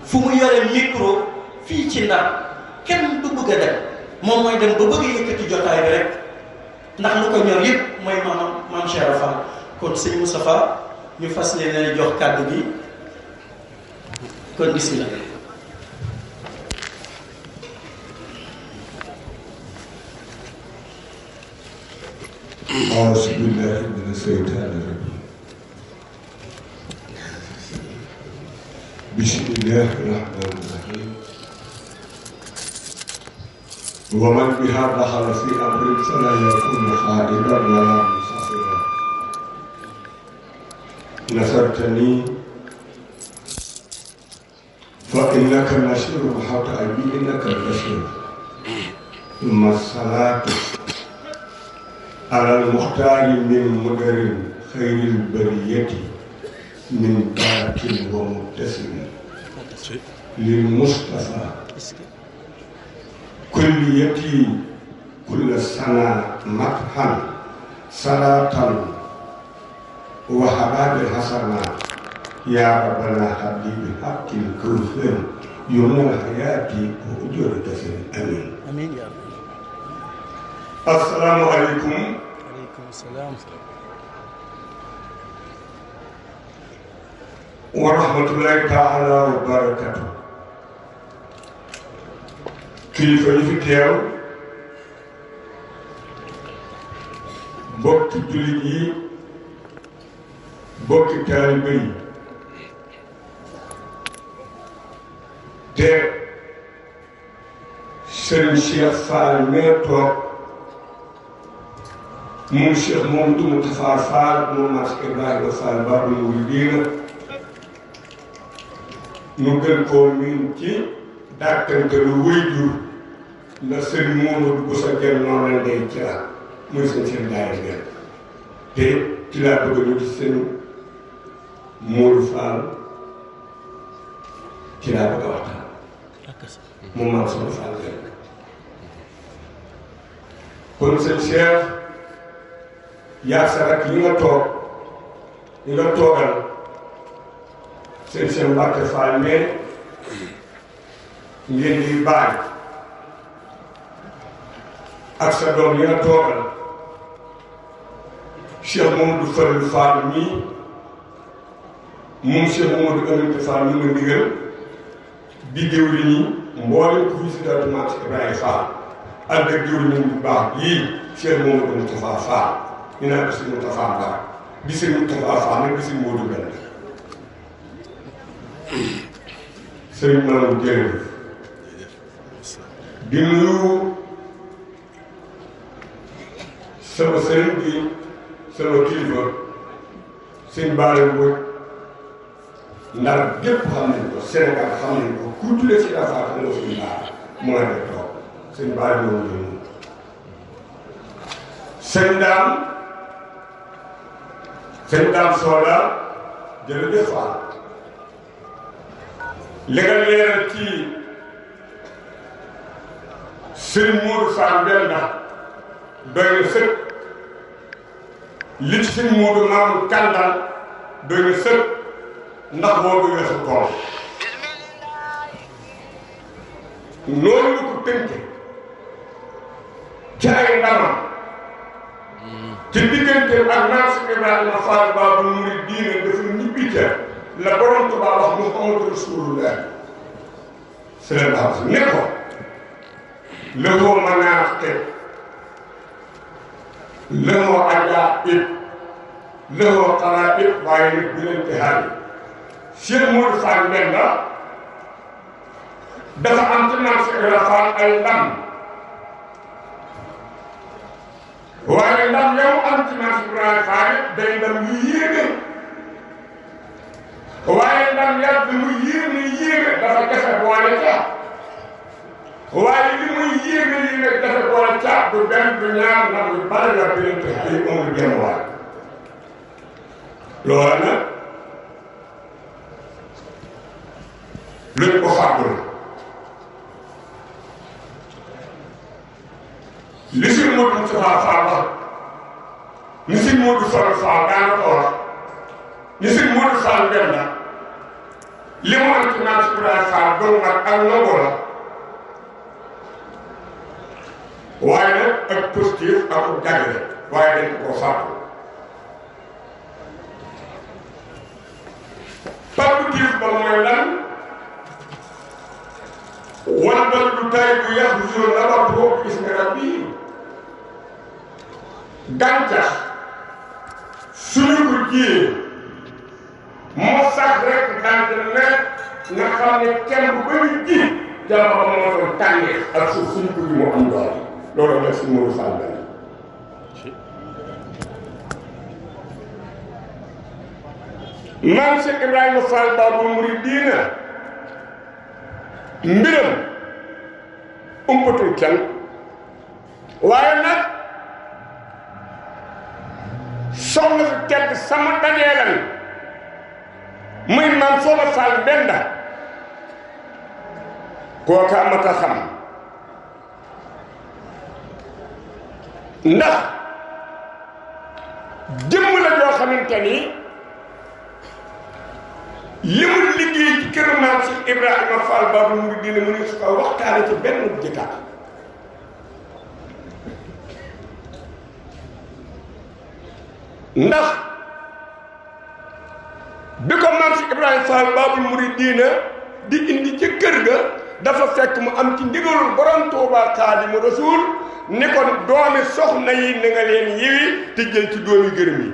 fu mu yore micro fii ci Ndar kenn du bëgg a dem moom mooy dem ba bëgg a yëkkati jotaay bi rek ndax lu ko ñor yëpp mooy maanaam Mame Cheikh Fall kon sëñ Moustapha ñu fas leen jox kàddu gi kon bismillah.
أعوذ بالله من الشيطان الرجيم بسم الله الرحمن الرحيم ومن بها دخل في أمر فلا يكون خائبا ولا مسافرا نصرتني فإنك نشير وحوت أبي إنك البشير ثم الصلاة على المختار من مدر خير البرية من بارك ومتسم للمصطفى كليتي كل سنة مدحا صلاة وحباب حسنا يا ربنا حبيب حق الكوثر يمنى الحياة وأجر كثير آمين
amiin yaa rabbi.
السلام عليكم
Aleykum salaam.
ورحمة الله تعالى وبركاته. kilifa yi fi teew bokki jullit yi bokki taalibe yi te Serigne Cheikh Fall mee toog moom Cheikh moom du Moustapha Fall moom Maam Ibrahima Fall Babul Mouridina ñu gën koo miin ci dàkkante lu waajur ndax sëñ Momadou Boussa Dieng noonu la ndey ci la muy seen daara benn te ci laa bëgg ñu ci seen Modou Fall ci laa bëgg a waxtaan moom Maam sama Fall benn kon sëñ Cheikh yaa sa rak yi nga toog yi nga toogal seen Mbàkke Fall mais ngeen di baay ak sa doom yi nga toogal Cheikh Mamadou Falilou Fall mii moom Cheikh Mamadou Aminata Fall mi nga ndigal di déwli ñi mboolem ku fi si dara Maam Ibrahima Fall ànd ak déwli ñi bu baax yii Cheikh Mamadou Moustapha Fall ñu naan ko si Moustapha Fall di si Moustapha Fall nag di si Modou benn sëriñ Mamadou jërëjëf di nuyu sama sëriñ bi sama kilifa sëñ Baare Mbodj Ndar gépp xam nañ ko Sénégal xam nañ ko ku tuddee si dafa xam nga suñu Baare mu nga def toog sëñ Baare moom la ñu sëñ Daam Soda jërëjëf Fall li nga leeral ci sëriñ Modou Fall benn doy na sëkk li ci sëñ Modou Mamour Kandal doy na sëkk ndax boo duggee sa tool noonu la ko tënke ci ay ndamam ci digganteem ak Maam Ibrahima Fall Babul Mouridina dafa ñibbi ca la borom Tuubaa wax Muhammadu Rasulullah sallallahu alayhi ne ko lahu manaqib lahu ajaib lahu qara'ib waaye nag bi leen tihaay Cheikh Modou Fall Mbenda dafa am ci Maam Ibrahima Fall ay ndam waaye ndam yow am ci Maam Ibrahima Fall day ndam yu yéeme waaye ndam yàgg mu yéeme dafa jafe boole ca waaye li muy yéeme dafa boole ca du benn du ñaar ndam yu bari la bi leen tax ay amul genn waay loola nag luñ ko fàggul li si Modou Moustapha Fall wax ni si Modou Fall daana ko wax ni si Modou Fall Mbenda li mu am ci Maam Ibrahima Fall doon nag ak logo la waaye nag ak positif ak jàngale waaye dañ ko fàttu positif ba mooy lan wala ba lu tay bu yàqu jour la wax boo gis nga rab bii gàncax suñu ko jiyee moo sax rek daan ne nga xam ne kenn bu bëri ji jamono ba moo doon tànnee ak suuf suñu ko ji moo am doole loolu nag suñu Modou Fall Mbenda Maam Cheikh Ibrahima Fall Babul Mouridina mbiram umpatul kenn waaye nag soxna su tedd sama dajeelan muy Maam Foofa Fall Mbenda kooka amata xam ndax jëmm la joo xamante ni li mu liggéey ci kër Maam Cheikh Ibrahima Fall Babul Mouridina mu ne su ko waxtaane ci benn jotaay ndax bi ko Maam Cheikh Ibrahima Fall Babul Mouridina di indi ci kër ga dafa fekk mu am ci ndigalul borom Tuubaa Xaadimu Rasuul ni ko doomi soxna yi na nga leen yiwi te jël ci doomi gërëm yi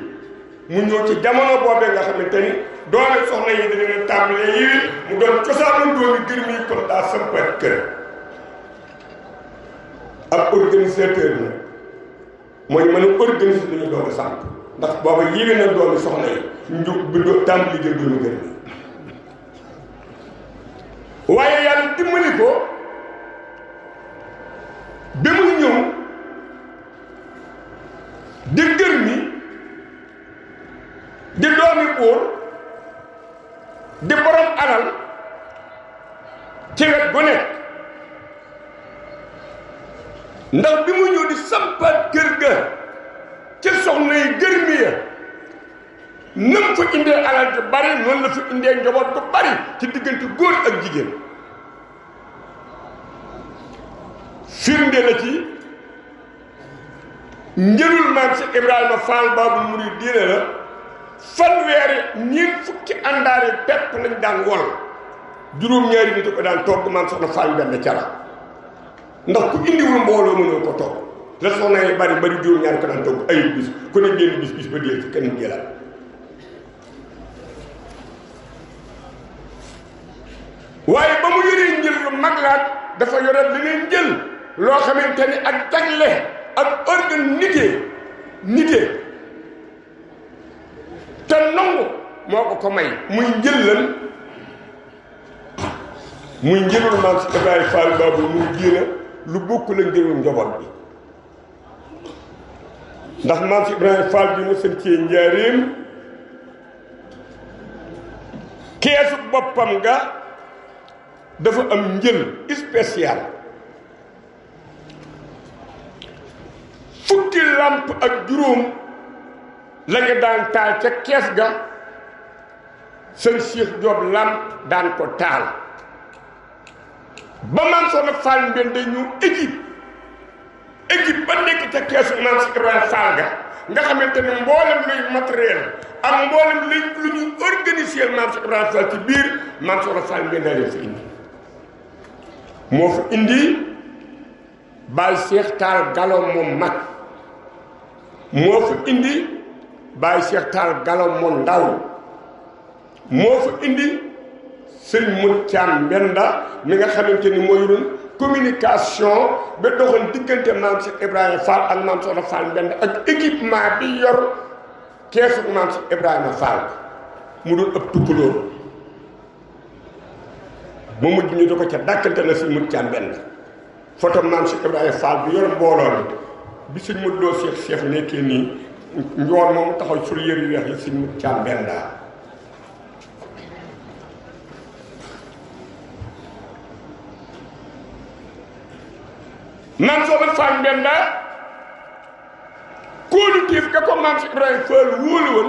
mu ñëw ci jamono boobee nga xamante ni doomi soxna yi dina leen tàmbalee yiwi mu doon cosaanu doomi gërëm yi kon daa sampat kër ab organisateur na mooy mën a organiser lu ñu doon sànq ndax booba yéene na doomi soxna yi ñu bi tàmbali liggéey doomi gër mi waaye yàlla dimbali ko ba muy ñëw di gër mi di doomi buur di borom alal ci wet gu nekk ndax bi mu ñëw di sampaat kër ga ci soxna yi gër mi ya nam fa indee alal ju bari noonu la fa indee njaboot bu bari ci diggante góor ak jigéen firnde la ci njëlul maam si Ibrahima Fall Baabul Muridiina la fanweeri ñeent fukki àndaari pepp lañ daan wol juróom-ñaari nit ko daan togg maam soxna Fall benn cara ndax ku indiwul mbooloo mënoo ko togg la soxna yi bari bari juróom-ñaari ko daan togg ayub bis ku ne génn bis ba dee ci kenn jëlaat waaye ba mu yoree njël lu mag laat dafa yore leneen njël loo xamante ni ak jagle ak nite te nangu moo ko may muy njëllan muy njëlul maam si Ibrahima Fall Baabul Muridiina lu bokk la njëlul njaboot bi ndax maam si Ibrahima Fall bi mu sëncee njaareem keesu boppam nga dafa am njël spécial fukki làmp ak juróom la nga daan taal ca kees ga sëñ Cheikh Diop làmp daan ko taal ba maam soxna Fall Mbende ñu équipe ba nekk ca keesu maam si Ibrahima Fall ga nga xamante ne mboolem luy matériel ak mboolem lu ñuy organiser maam si Ibrahima Fall ci biir maam soxna Fall Mbende leen fa indi moo fa indi Baye Cheikh Tall Gallo moom mag moo fa indi Baye Cheikh Tall Gallo moom ndaw moo fa indi sëñ Mut Caam Mbenda mi nga xamante ni moo yoroon communication ba doxoon diggante maam Cheikh Ibrahima Fall ak maam Soxna Fall Mbenda ak équipement bi yor keesu maam Cheikh Ibrahima Fall mu doon ëpp tukkulóor ba mujj ñu da ko ca dàkkante na sëñ Mut Caam Mbenda photo maam Cheikh Ibrahima Fall bi yor mbooloo bi sëñ Mut Lo Cheikh nekkee nii njoor moom taxaw sur yër yu weex yi sëñ Mut Caam Mbenda maam Soxna Fall Mbenda kóolu tiif ga ko maam Cheikh Ibrahima Fall wóolu woon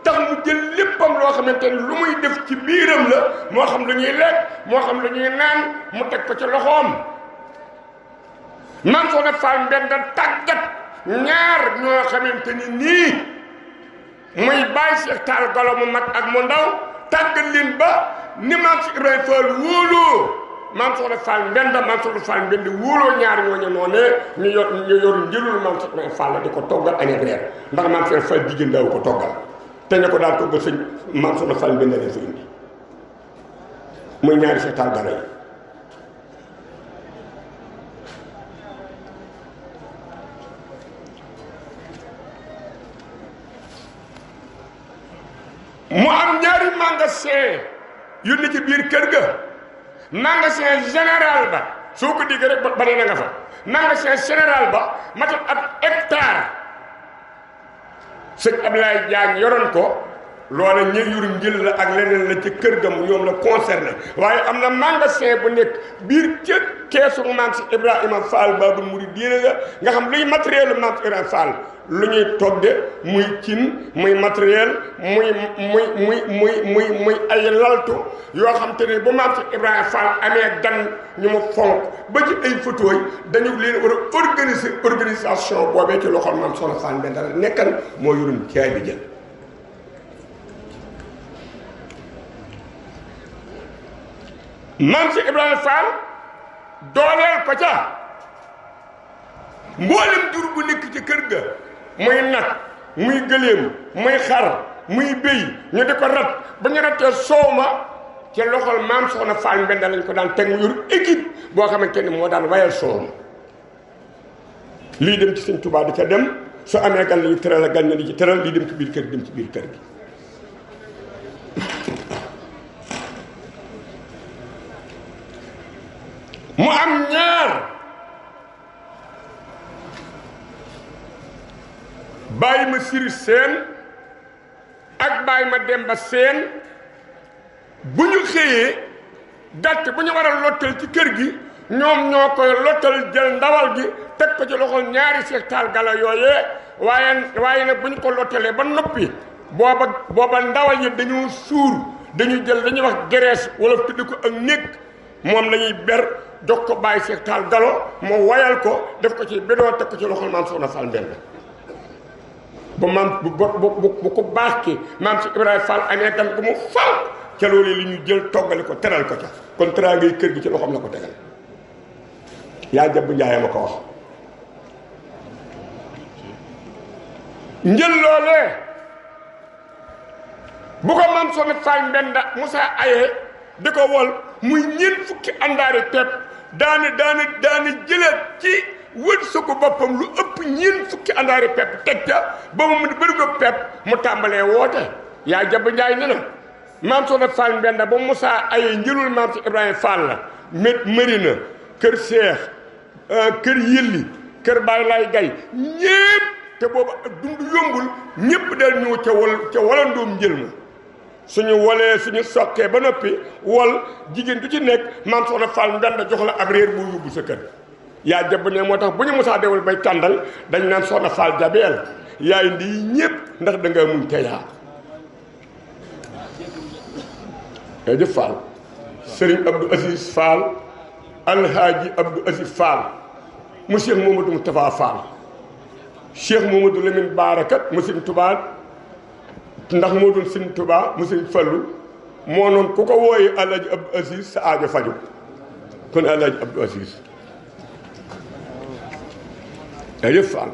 tax mu jël léppam loo xamante ni lu muy def ci biiram la moo xam lu ñuy lekk moo xam lu ñuy naan mu teg ko ci loxoom maam Soxna Fall Mbenda tàggat ñaar ñoo xamante ni nii muy Baye Cheikh Tall Gallo mu mag ak mu ndaw tàggat leen ba ni maam Cheikh Ibrahima Fall wóoloo maam Soxna Fall Mbenda maam Soxna Fall Mbenda wóoloo ñaar ñooñu noonee ñu yor njëlul maam Cheikh Ibrahima Fall di ko toggal añ ak reer ndax maam Cheikh Fall jigéen daaw ko toggal te ne ko daal toggal sëñ maam Soxna Fall Mbenda leen fa indi muy ñaari Cheikh Tall Gallo yi mu am ñaari magasin yu ne ci biir kër ga magasin général ba soo ko diggee rek ba ne na nga fa magasin général ba matal ab hectare sëñ Ablaye Diagne yoroon ko loola ñi yur njël la ak leneen la ci kër ga ñoom la concerné waaye am na magasin bu nekk biir ca keesu maam si Ibrahima Fall Baabul Muridiina nga xam luy matériel maam si Ibrahima Fall lu ñuy togge muy cin muy matériel muy ay laltu yoo xam te ne bu maam si Ibrahima Fall amee gan ñu mu fonk ba ci ay photo yi dañu leen war a organisation boobee ci loxol maam Soxna Fall Mbenda la nekkan moo yoroon caay bi jël maam si Ibrahima Fall dooleel ko ca mboolem jur bu nekk ci kër ga muy nag muy gëléem muy xar muy béy ñu di ko rat ba ñu rattee soow ma ca loxol maam Soxna Fall Mbenda lañ ko daan teg mu yor équipe boo xamante ni moo daan wayal soow ma lii dem ci sëñ Tuubaa di ca dem su amee gan la ñu teral a gan ña di ci teral lii dem ci biir kër gi dem ci biir kër gi. mu am ñaar bàyyi ma siri seen ak bàyyi ma demba seen bu ñu xëyee gàtt bu ñu war a lottal ci kër gi ñoom ñoo koy lottal jël ndawal gi teg ko ci loxo ñaari Seex Taal Gala yooyee waaye nag bu ñu ko lottalee ba noppi booba ndawal yi dañu suur dañu jël dañuy wax gerees wala tudd ko ak néeg moom la ñuy ber jox ko bàyyi Seex Taal Galo moo wayal ko def ko ci bidon teg ko ci loxol maam Soxna Fall Mbenda ba maam bu ko baax ki maam si Ibrahima Fall amee gan bu mu fal ca loolu li ñu jël toggale ko teral ko ca kon teraa ngay kër gi ci loxoom la ko tegal yaa jabbu njaay ma ko wax njël loolee bu ko maam Soxna Fall Mbenda Moussa ayee di ko wol muy ñeent fukki àndaari pepp daane jëlaat ci wët su ko boppam lu ëpp ñeent fukki àndaari pepp teg ca ba mu bëri ko pepp mu tàmbalee woote yaa jabbu njaay ne na maam Soxna Fall Mbenda ba Moussa ayee njëlul maam si Ibrahima Fall la Marina kër Seex kër Yilli kër Baay Laay Gay ñépp te boobu dund yombul ñépp dal ñëw ca walandoom njël ma suñu wolee suñu sokkee ba noppi wol jigéen du ci nekk maam Soxna Fall Mbenda jox la ab réer boo yóbbu sa kër yaa jàpp ne moo tax bu ñu mosaa dewal bay tàndal dañ naan Soxna Fall Jabeel yaay ndi ñépp ndax da nga muñ te yaa jëf Fall Serigne Abdou Aziz Fall Alhaaji Abdou Aziz Fall mu Cheikh Mamadou Moustapha Fall Cheikh Mamadou Lamine Baarakat mu Serigne Touba ndax moo doon Serigne Touba mu Serigne Fallu moo noonu ku ko wooyee Alhaaji Abdou Aziz sa aajo faju kon Alhaaji Abdou Aziz jëf Fall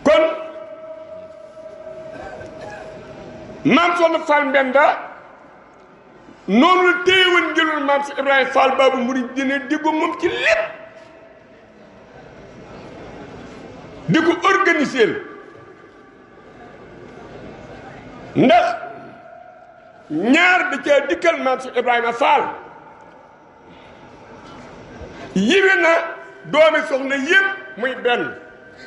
kon maam Soxna Fall Mbenda noonu la téewoon njëlul maam si Ibrahima Fall Baabu Murid dina diggu moom ci lépp di ko organiser ndax ñaar da caa dikkal maam si Ibrahima Fall yiwe na doomi soxna yëpp muy benn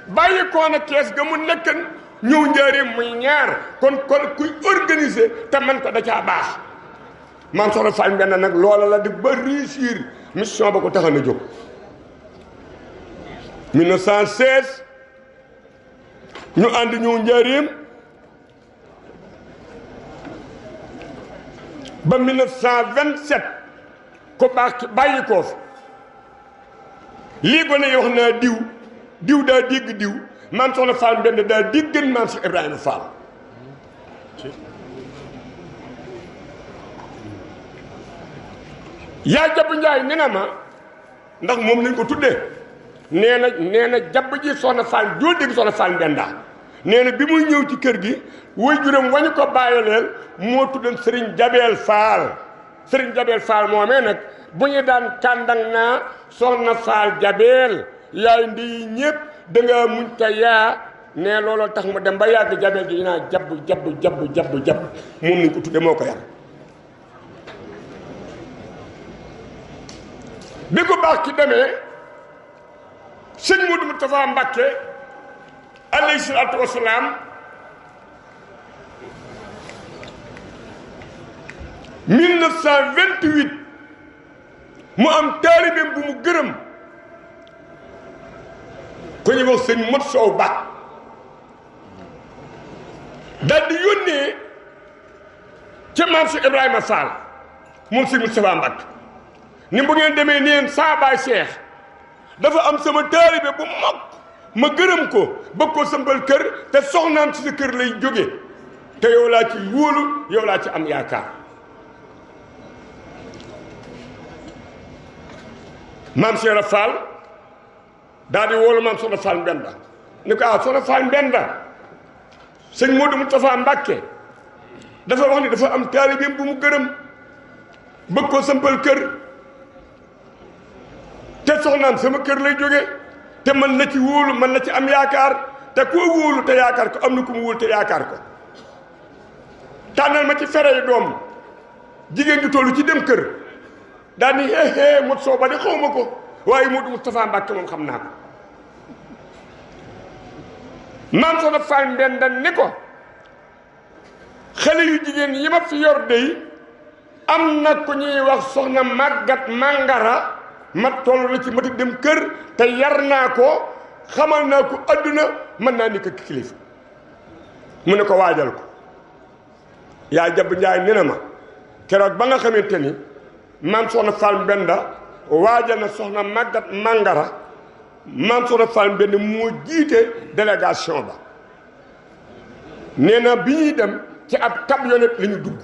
bàyyi koona kees ga mu nekkan ñëw njaareem muy ñaar kon kuy organiser te man ko da caa baax maam Soxna Fall Mbenda nag loola la di ba réussir mission ba ko taxan a jóg 1916 ñu ànd ñëw njaareem ba 1927 ko baax ci bàyyi koo fi lii gone yi wax naa diw daa dégg diw maam Soxna Fall Mbenda daa déggan maam si Ibrahima Fall yaa jabb njaay nee na ma ndax moom lañ ko tuddee nee na jabb ji Soxna Fall joo dégg Soxna Fall Mbenda nee na bi muy ñëw ci kër gi way juróom wañu ko bàyyileel moo tuddoon Serigne Jabeel Fall Serigne Jabeel Fall moomee nag bu ñu daan kàndang naa Soxna Fall Jabeel yaay ndi ñëpp da nga muñ ta yaa ne looloo tax mu dem ba yàgg Jabeel ji naa jabb moom nañ ko tudde moo ko yar bi ko baax ki demee sëñ Modou Moustapha Mbacké alayhi salaatu wasalaam 1928 mu am taalibeem bu mu gërëm ku ñuy wax sëñ Mot Sow Ba daal di yónnee ca maam si Ibrahima Fall moom sëñ Moustapha Mbacké ni bu ngeen demee neen saa baay Cheikh dafa am sama taalibe bu mag ma gërëm ko bëgg ko sëmbal kër te soxnaam ci sa kër lay jóge te yow laa ci wóolu yow laa ci am yaakaar maam Cheikh Fall daal di wóolu maam Soxna Fall Mbenda ni ko Soxna Fall Mbenda sëñ Modou Moustapha Mbacké dafa wax ni dafa am taalibeem bu mu gërëm bëgg ko sëmbal kër soxnaam sama kër lay jóge te mën na ci wóolu mën na ci am yaakaar te koo wóolu te yaakaar ko am na ku mu wóolu te yaakaar ko tànnal ma ci fere yi doom jigéen ju tollu ci dem kër daal ni mot soo ba di xaw ma ko waaye Modou Moustapha Mbacke moom xam naa ko maam Soxna Fall Mbenda ni ko xale yu jigéen yi ma fi yor dey am na ku ñuy wax soxna Màggat Màngara ma toll na ci mati dem kër te yar naa ko xamal naa ko adduna mën naa ni ko kilifa mu ne ko waajal ko yaa jab njaay nee na ma keroog ba nga xamante ni maam Soxna Fall Mbenda waajal na soxna Màggat Màngara maam Soxna Fall Mbenda moo jiite délégation ba nee na bi ñuy dem ci ab camionnette la ñu dugg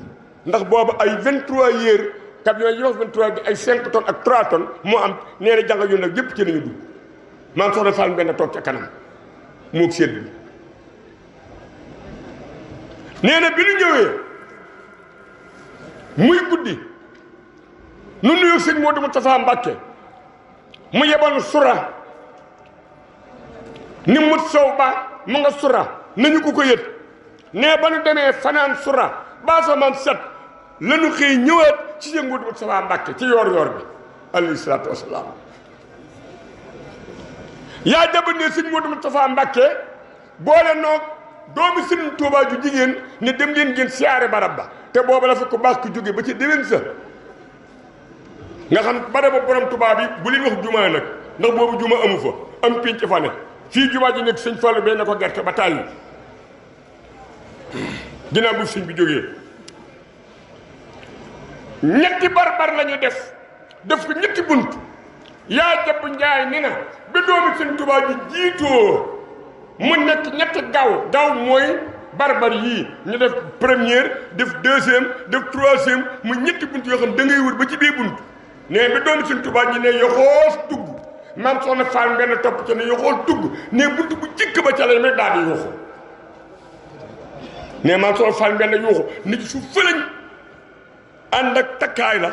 ndax boobu ay 23 heures camion yi wax 23 bi ay 5 tonnes ak 3 tonnes moo am nee na jànga yoon nag yépp ci la ñu dugg maam Soxna Fall Mbenda toog ca kanam moog seet bi nee na bi ñu ñëwee muy guddi nu nuyu sëñ Modou Moustapha Mbacke mu yebal sura ni mut sow ba mu nga sura nañu ko yët nee ba nu demee fanaan sura ba samaan set lanu xëy ñëwaat ci sëñ Modou Moustapha Mbacke ci yoor yoor bi alayhi salaatu wasalaam yaa jaba ne sëñ Modou Moustapha Mbacke boole noog doomi Sëriñ Tuubaa ju jigéen ne dem leen ngeen siyaare barab ba te booba la fa ko baax ko jóge ba ci déwén sa nga xam barab ba borom Tuubaa bi bu leen wax jumaa nag ndax boobu juma amu fa am pénc fa ne fii jumaa ji nekk sëñ Fallu bay na ko gerte ba tàyyi ginnaaw bu sëñ bi jógee ñetti barbar la ñu def ko ñetti bunt yaa jàpp njaay ni na ba doomi sëñ Tuubaa ji jiitoo mu nekk ñetti gaaw mooy barbar yii ñu def première def deuxième def troisième mu ñetti bunt yoo xam da ngay wër ba ci biir bunt ne ba doomi sëñ Tuubaa ji ne yoxoos dugg maam Soxna Fall Mbenda topp ca ne yoxoos dugg ne bunt bu jëkk ba ca lay may daal di yuuxu ne maam Soxna Fall Mbenda yuuxu nit su fëlañ ànd ak takkaay la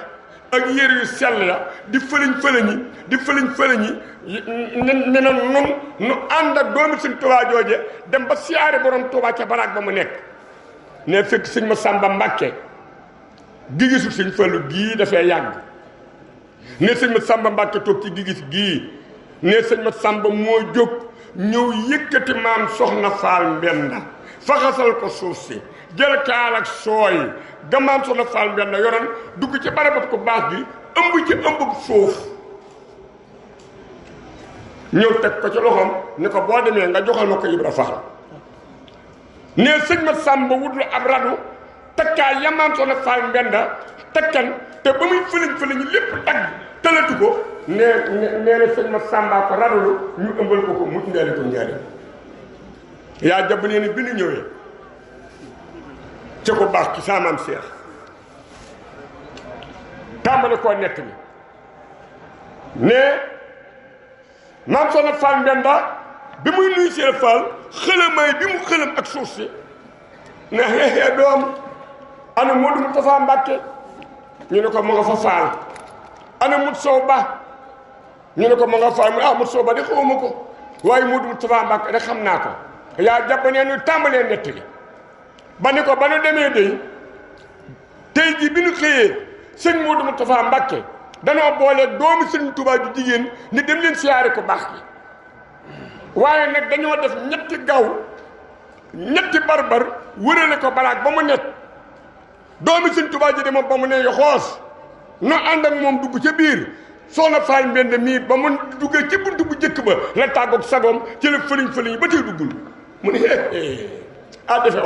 ak yére yu sell la di fëlañ ne na nun nu ànd ak doomi sëñ Tuubaa jooje dem ba siyaare borom Tuubaa ca baraag ba mu nekk ne fekk sëñ Masamba Mbàkke gi gisul sëñ Fallu gii dafay yàgg ne sëñ Masamba Mbàkke toog ci gi gis gii ne sëñ Masamba moo jóg ñëw yëkkati maam Soxna Fall Mbenda faxasal ko suuf si jël kaal ak sooy ga maam Soxna Fall Mbenda yoroon dugg ci barabat ko baax gi ëmb ci ëmbub suuf ñëw teg ko ci loxoom ni ko boo demee nga joxal ma ko Ibra Fall ne sëñ Masamba wutlu ab radu takkaay ya maam Soxna Fall Mbenda takkan te ba muy fëliñ lépp dagg tëlatu ko nee na sëñ Masamba ko radulu ñu ëmbal ko mu indaale ko njaari yaa jàpp nee ni bi ñu ñëwee ca ko baax ci saamaam Seex tàmbali koo nett bi ne maam Soxna Fall Mbenda bi muy nuyu Seex Fall xëlamaay bi mu xëlam ak suuf si ne xeexee doom ana Modou Moustapha Mbacke ñu ne ko ma nga fa faal ana mut sow ba ñu ne ko ma nga faal mu mut sow ba de xawma ko waaye Modou Moustapha Mbacke de xam naa ko yaa jàpp ne ñu tàmbalee nettali ba ni ko ba nu demee day tey ji bi nu xëyee sëñ Modou Moustapha Mbacke danoo boole doomi sëñ Tuubaa ju jigéen ni dem leen siyaare ko baax gi waaye nag dañoo def ñetti barbar wërale ko baraag ba mu nekk doomi sëñ Tuubaa ji de moom ba mu ne yoxoos no ànd ak moom dugg ca biir Soxna Fall Mbenda mii ba mu duggee ci buntu bu jëkk ba la tàggoog sagoom ci la fëliñ ba tey duggul mu ne defe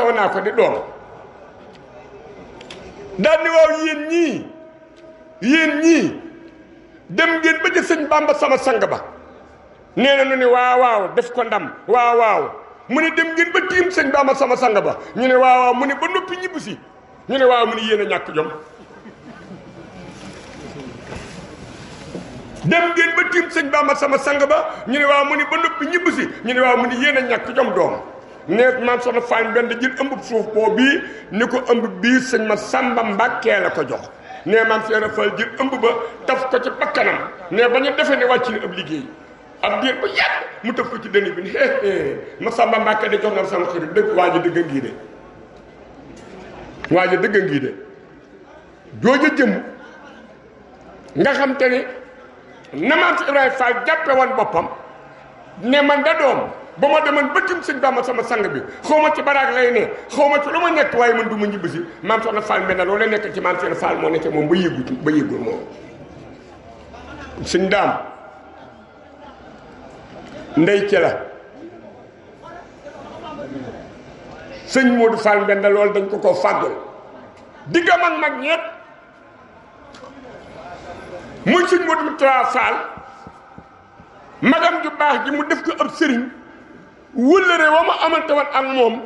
woon naa ko de doom daal ni waaw yéen ñii dem ngeen ba ca sëñ Bamba sama sang ba nee na nu ne waaw def ko ndam waaw mu ne dem ngeen ba tiim sëñ Bamba sama sang ba ñu ne waaw mu ne ba noppi ñibbisi ñu ne waaw mu ne yéen a ñàkk jom dem ngeen ba tiim sëñ Bamba sama sang ba ñu ne waaw mu ne ba noppi ñibbisi ñu ne waaw mu ne yéen a ñàkk jom doom ne maam soxna Fall Mbenda jël ëmb suuf boobu bii ni ko ëmb bii sëñ ma Samba Mbàkke la ko jox ne maam Cheikh Fall jël ëmb ba taf ko ci bakkanam ne ba ñu defee ne wàcc na ab liggéey ab diir bu yàgg mu taf ko ci dënn bi ne ma Samba Mbàkke de jox na sama xarit dëgg waa ji dëgg ngii de waa ji dëgg ngii de jooja jëm nga xam te ni na maam si Ibrahima Fall jàppe woon boppam ne man da doom ba ma demoon bëccum sëñ Bamba sama sang bi xaw ma ci baraag lay ne xaw ma ci lu ma nekk waaye man du ma ñibbi si maam soxna Fall Mbenda loolu la nekk ci maam Cheikh Fall moo nekk moom ba yëgul moom sëñ daam ndey ci la sëñ Modou Fall Mbenda loolu dañ ko koo fàggul diggam ak mag ñeet muy sëñ Modou Moustapha Fall magam ju baax ji mu def ko ab sëriñ wëllëre wa ma amante woon ak moom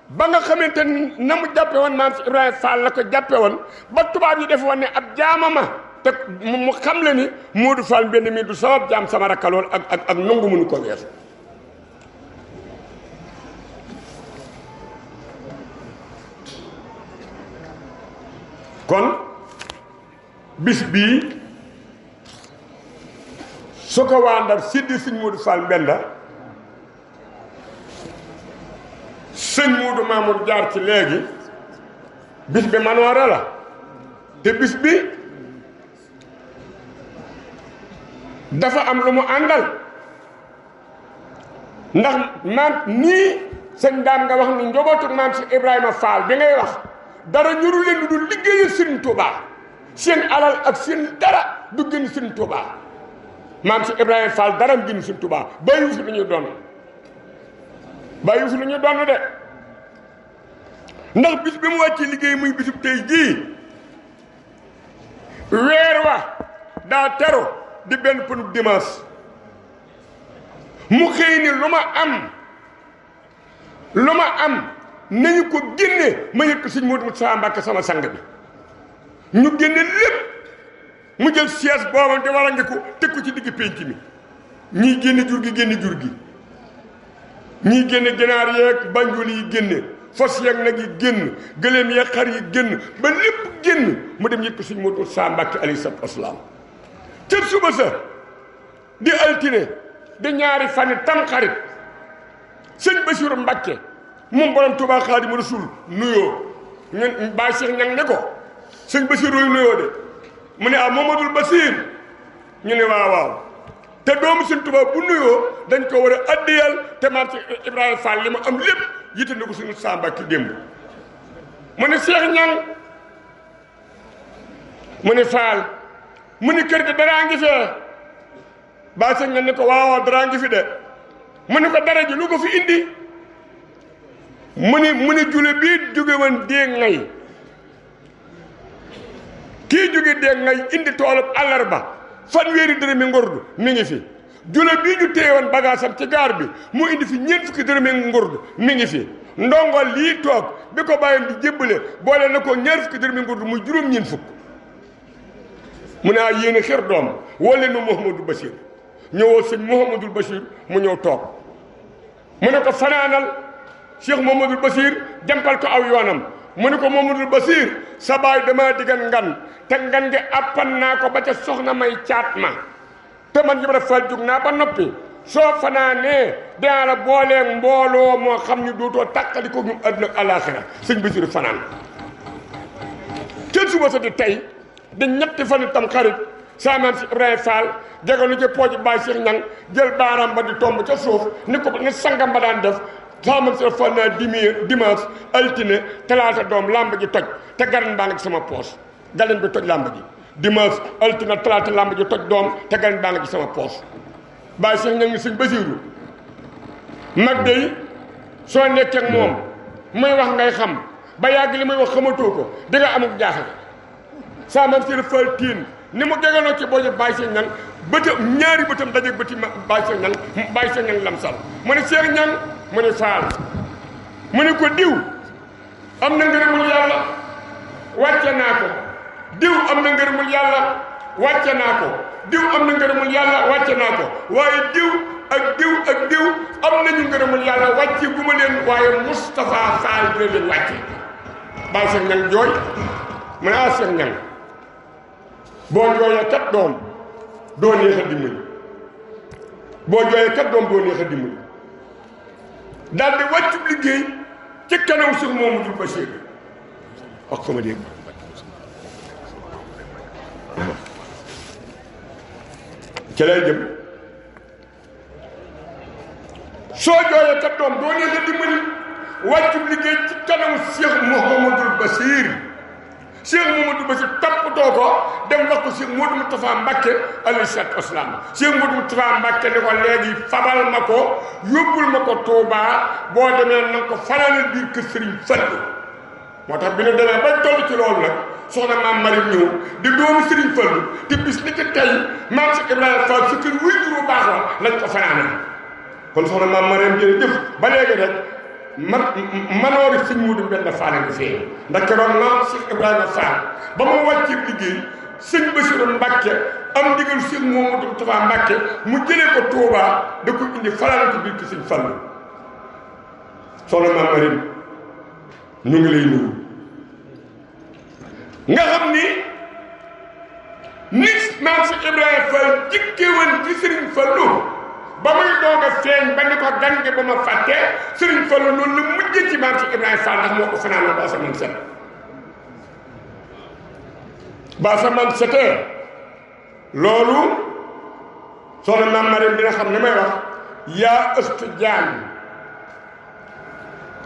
ba nga xamante ni na mu jàppe woon maam si Ibrahima Fall la ko jàppe woon ba tubaab yi def woon ne ab jaamama te mu xam le ni Modou Fall Mbenda mi du sama jaam sama rakkalool ak nangu mënu ko weesu kon bis bii su ko waa Ndar siddi sëñ Modou Fall Mbenda sëñ Modou Mamour jaar ci léegi bis bi manoore la te bis bi dafa am lu mu àndal ndax maam nii sëñ daam nga wax ni njobootu maam si Ibrahima Fall bi ngay wax dara ñuru leen lu dul liggéeyal Sëriñ Tuubaa seen alal ak seen dara du génn Sëriñ Tuubaa maam si Ibrahima Fall dara mu génn Sëriñ Tuubaa bàyyiwu fi lu ñuy doon bàyyiwu fi lu ñuy doon de ndax bis bi mu wàccee liggéey muy bisub tey jii weer wa daa teru di benn pënub dimanche mu xëy ni lu ma am nañu ko génne ma yëg ko sëñ Modou Moustapha Mbacke sama sang bi ñu génne lépp mu jël siège boobu di war a ngeku teg ko ci digg pénc mi ñii génne jur gi ñii génne ginaar yeeg banjul yi génne fos yeeg nag yi génn gëléem yeeg xar yi génn ba lépp génn mu dem yëg ko sëñ Modou Moustapha Mbacke alayhi salaatu wasalaam ca suba sa di altine di ñaari fani tamxarit sëñ Bassirou Mbacke moom borom Touba Xaadimu Rasuul nuyoo ñun Baye Cheikh ñang ne ko sëñ Bassirou yu nuyoo de mu ne Mamadou Bassir ñu ne waaw te doomu sëñ Touba bu nuyoo dañ ko war a addiyal te maam ci Ibrahima Fall li mu am lépp yitte na ko suñu Sambaki démb mu ne Cheikh ñang mu ne Fall mu ne kër ga daraa ngi fee Baye Cheikh ñang ne ko waaw daraa ngi fi de mu ne ko dara ji lu ko fi indi mu ne jule bii jóge woon dee ngay kii jóge dee ngay indi toolub àllarba fanweeri dërëmi ngordu mi ngi fi jule bii ñu téye woon bagaasam ci gaar bi mu indi fi ñeent fukki dërëmi ngordu mi ngi fi ndongo lii toog bi ko bàyyam di jébbale boole na ko ñaar fukki dërëmi ngordu muy juróom-ñeent fukk mu ne yéen xër doom woo leen ma Mouhamadou Bachir ñëwoo sëñ Mouhamadou Bachir mu ñëw toog mu ne ko fanaanal Cheikh Mamadou Bassir jàmpal ko aw yoonam mu ne ko Mamadou Bassir sa baay dama digan ngan te ngan gi appan naa ko ba ca soxna may caat ma te man Ibra Fall jóg naa ba noppi soo fanaanee dinaa la booleeg mbooloo moo xam ni dootoo tàqali ko ñu àdduna ak àllaaxira sëñ Bassir fanaan kenn suba sa di tey di ñetti fan tam xarit saa maam si Ibrahima Fall jegonu ci pooji Baye Cheikh ñang jël baaraam ba di tomb ca suuf ni ko ni sangam ba daan def saamam si fan naa dimanche altine talaata doom lamb ji toj te garan baa nga ci sama poos galen bi toj lamb ji dimanche altine talaata lamb ji toj doom te garan baa nga ci sama poos Baye Cheikh ñang ni sëñ Basiiru mag day soo nekkee ak moom muy wax ngay xam ba yàgg li muy wax xamatoo ko di nga amuk jaaxle saamam si Fall tiin ni mu geganoo ci booju Baye Cheikh ñang bëtam ñaari bëtam dajeeg bëti Baye Cheikh ñang lamsal mu ne Cheikh ñang mu ne Fall mu ne ko diw am na ngërëmul yàlla wàcce naa ko diw am na ngërëmul yàlla wàcce naa ko diw am na ngërëmul yàlla wàcce naa ko waaye diw ak diw am nañu ngërëmul yàlla wàcce gu ma leen waaye Moustapha Fall dina leen wàcce baa Cheikh Niang jooy mu ne Cheikh Niang boo jooyee kat doom doo neex a dimbali boo jooyee kat doom doo neex a dimbali daal di wàccu liggéey ci kanam Cheikh Mamadou Bachir wax ko ma dégg ci lay jëm soo jooyee kat doom doo neex a dimbali wàccu liggéey ci kanam Cheikh Mouhamadou Bachir Cheikh Mouhamadou Bachir toppatoo ko dem wax ko Cheikh Modou Moustapha Mbacké alayhi salaatu wa salaam Cheikh Modou Moustapha Mbacké ne ko léegi fabal ma ko yóbbul ma ko Touba boo demee na nga ko fanaanal biir kër Serigne Fallou moo tax bi ñu demee ba toll ci loolu nag soxna maam Marim ñëw di doomu Serigne Fallou te bis ni ko tey maam Cheikh Ibrahima Fall sa kër wuy juru baax la lañ ko fanaanal kon soxna maam Marim jërëjëf ba léegi rek manoori sëñ Modou Mbenda Fall nga fee ndax keroog maam Cheikh Ibrahima Fall ba mu wàccee liggéey sëñ Bassirou Mbacké am ndigal Cheikh Mouhamadou Moustapha Mbacké mu jëlee ko Touba da ko indi falal ko biir ki sëñ Fallu soxna maam Marim ñu ngi lay nuyu nga xam ni nit maam Cheikh Ibrahima Fall jikkewoon ci Serigne Fallu ba muy doog a feeñ ba ni ko gange ba ma fàtte Serigne Fallu noonu la mujjee ci maam Cheikh Ibrahima Fall ndax moo ko fanaanoo ba asamaan set ba asamaan setee loolu soxna maam Marim dina xam ne may wax yaa ëstu jaan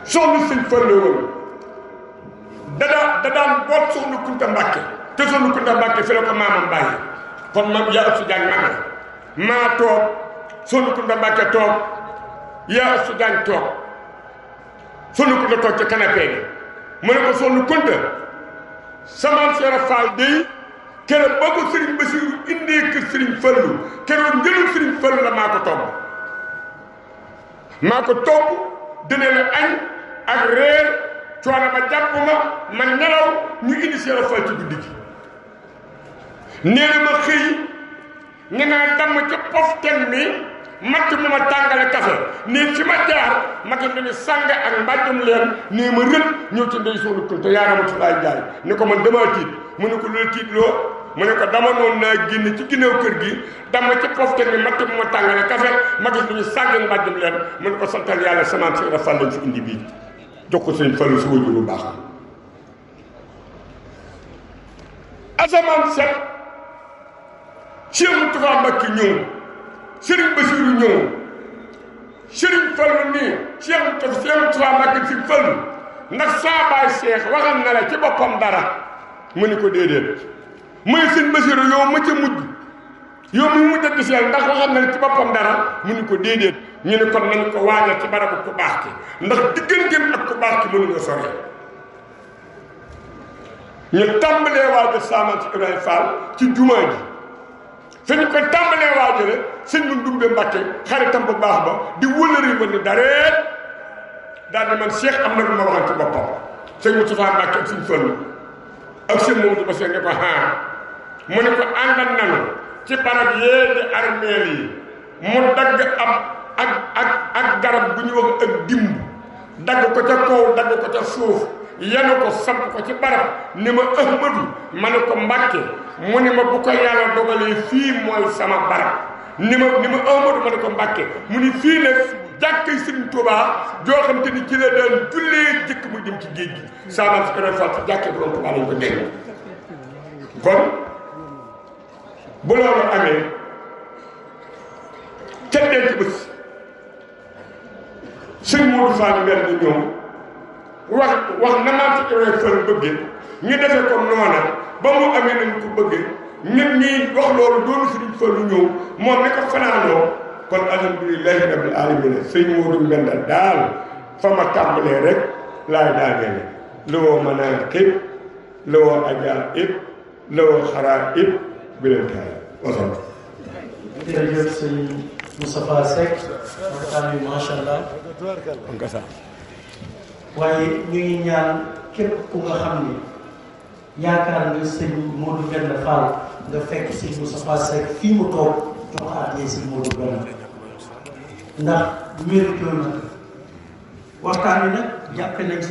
soxna Serigne Fallu woon da daan boot soxna Kunta Mbàkke te soxna Kunta Mbàkke fi la ko maamam bàyyi kon man yaa ëstu jaan mag la maa toog soxna Kunta Mbàkke toog yaa ëstu jaan toog soxna Kunta toog ca canapé bi mu ne ko soxna Kunta sama Seera Faal day keroog boo ko Serigne Bassirou indee kër Serigne Fallou keroog njëlul Serigne Fallou la maa ko togg dina la añ ak reer coono ba jàpp ma nelaw ñu indi Seera Faal ci guddi gi nee na ma xëy ne naa damm ca poften mi matt mu ma tàngale kafe nii fi ma jaar ma gën dañu sàng ak mbàjjum leen nii ma rët ñëw ci ndey soxna Kunta yaa Ramatulaay Njaay ni ko man damaa tiit mu ne ko loolu tiit loo mu ne ko dama noonu naa génn ci ginnaaw kër gi dama ci poften mi matt mu ma tàngale kafe ma gis dañu sàng ak mbàjjum leen mu ne ko santal yàlla samaam si Fall lañ fi indi bii jox ko sëñ Fallu si wajur bu baax asamaan set Cheikh Moustapha Mbacké ñëw Serigne Bassirou ñëw Serigne Fallu nii Cheikh Moustapha Mbacké si Fallu ndax saa baay Cheikh waxal na la ci boppam dara mu ni ko déedéet muy Serigne Bassirou yow ma ca mujj yow mi mujj a giseel ndax waxal na la ci boppam dara mu ni ko déedéet ñu ne kon nañ ko waajal ci barabu ku baax ki ndax digganteem ak ku baax ki mënuñoo sore ñu tàmbalee waajal saaman ci Ibrahima Fall ci jumaa ji fi ñu ko tàmbalee waajale sëñ bu Ndumbe Mbàkke xaritam bu baax ba di wëlëri ba ni dareet daal di man Cheikh am na lu ma waxoon ci boppam sëñ Moustapha Mbàkke ak sëñ Fallu ak sëñ Mamadou Bassirou ne ko mu ne ko àndal nanu ci barab yee di armeel yi mu dagg ak garab bu ñu wax ak dimb dagg ko ca kaw dagg ko ca suuf yenu ko samp ko ci barab ni ma Ahmadu ma ne ko Mbàkke mu ne ma bu ko yàlla dogalee fii mooy sama barab ni ma Ahmadu ma ne ko Mbàkke mu ni fii nag jàkkay Serigne Touba joo xam te ni ci la daan jullee jëkk muy dem ci géej gi saanam si Ibrahima Fall ci jàkkee borom Touba lañ ko dégg kon bu loolu amee ca denc bés sëñ Modou Fall mel ni ñoom wax na maam si Ibrahima Fall bëggee ñu defee ko noona ba mu amee nañ ko bëggee nit ñi wax loolu doonu Serigne Fallu ñëw moom ne ko fanaanoo kon alhamdulilahi rabbil alamin sëñ Modou Mbenda daal fa ma tàmbalee rek laay daanee lowoo manaqib lowoo ajaib lowoo xaraib bi leen taay wasal
jërëjëf sëñ Moustapha Seck waxtaan wi macha allah waaye ñu ngi ñaan képp ku nga xam ni yaakaar nga sëñ Modou Mbenda Fall nga fekk sëñ Moustapha Seck fii mu toog jox ko àddee sëñ Modou Mbenda ndax mérite na ko waxtaan wi nag jàppe nañ si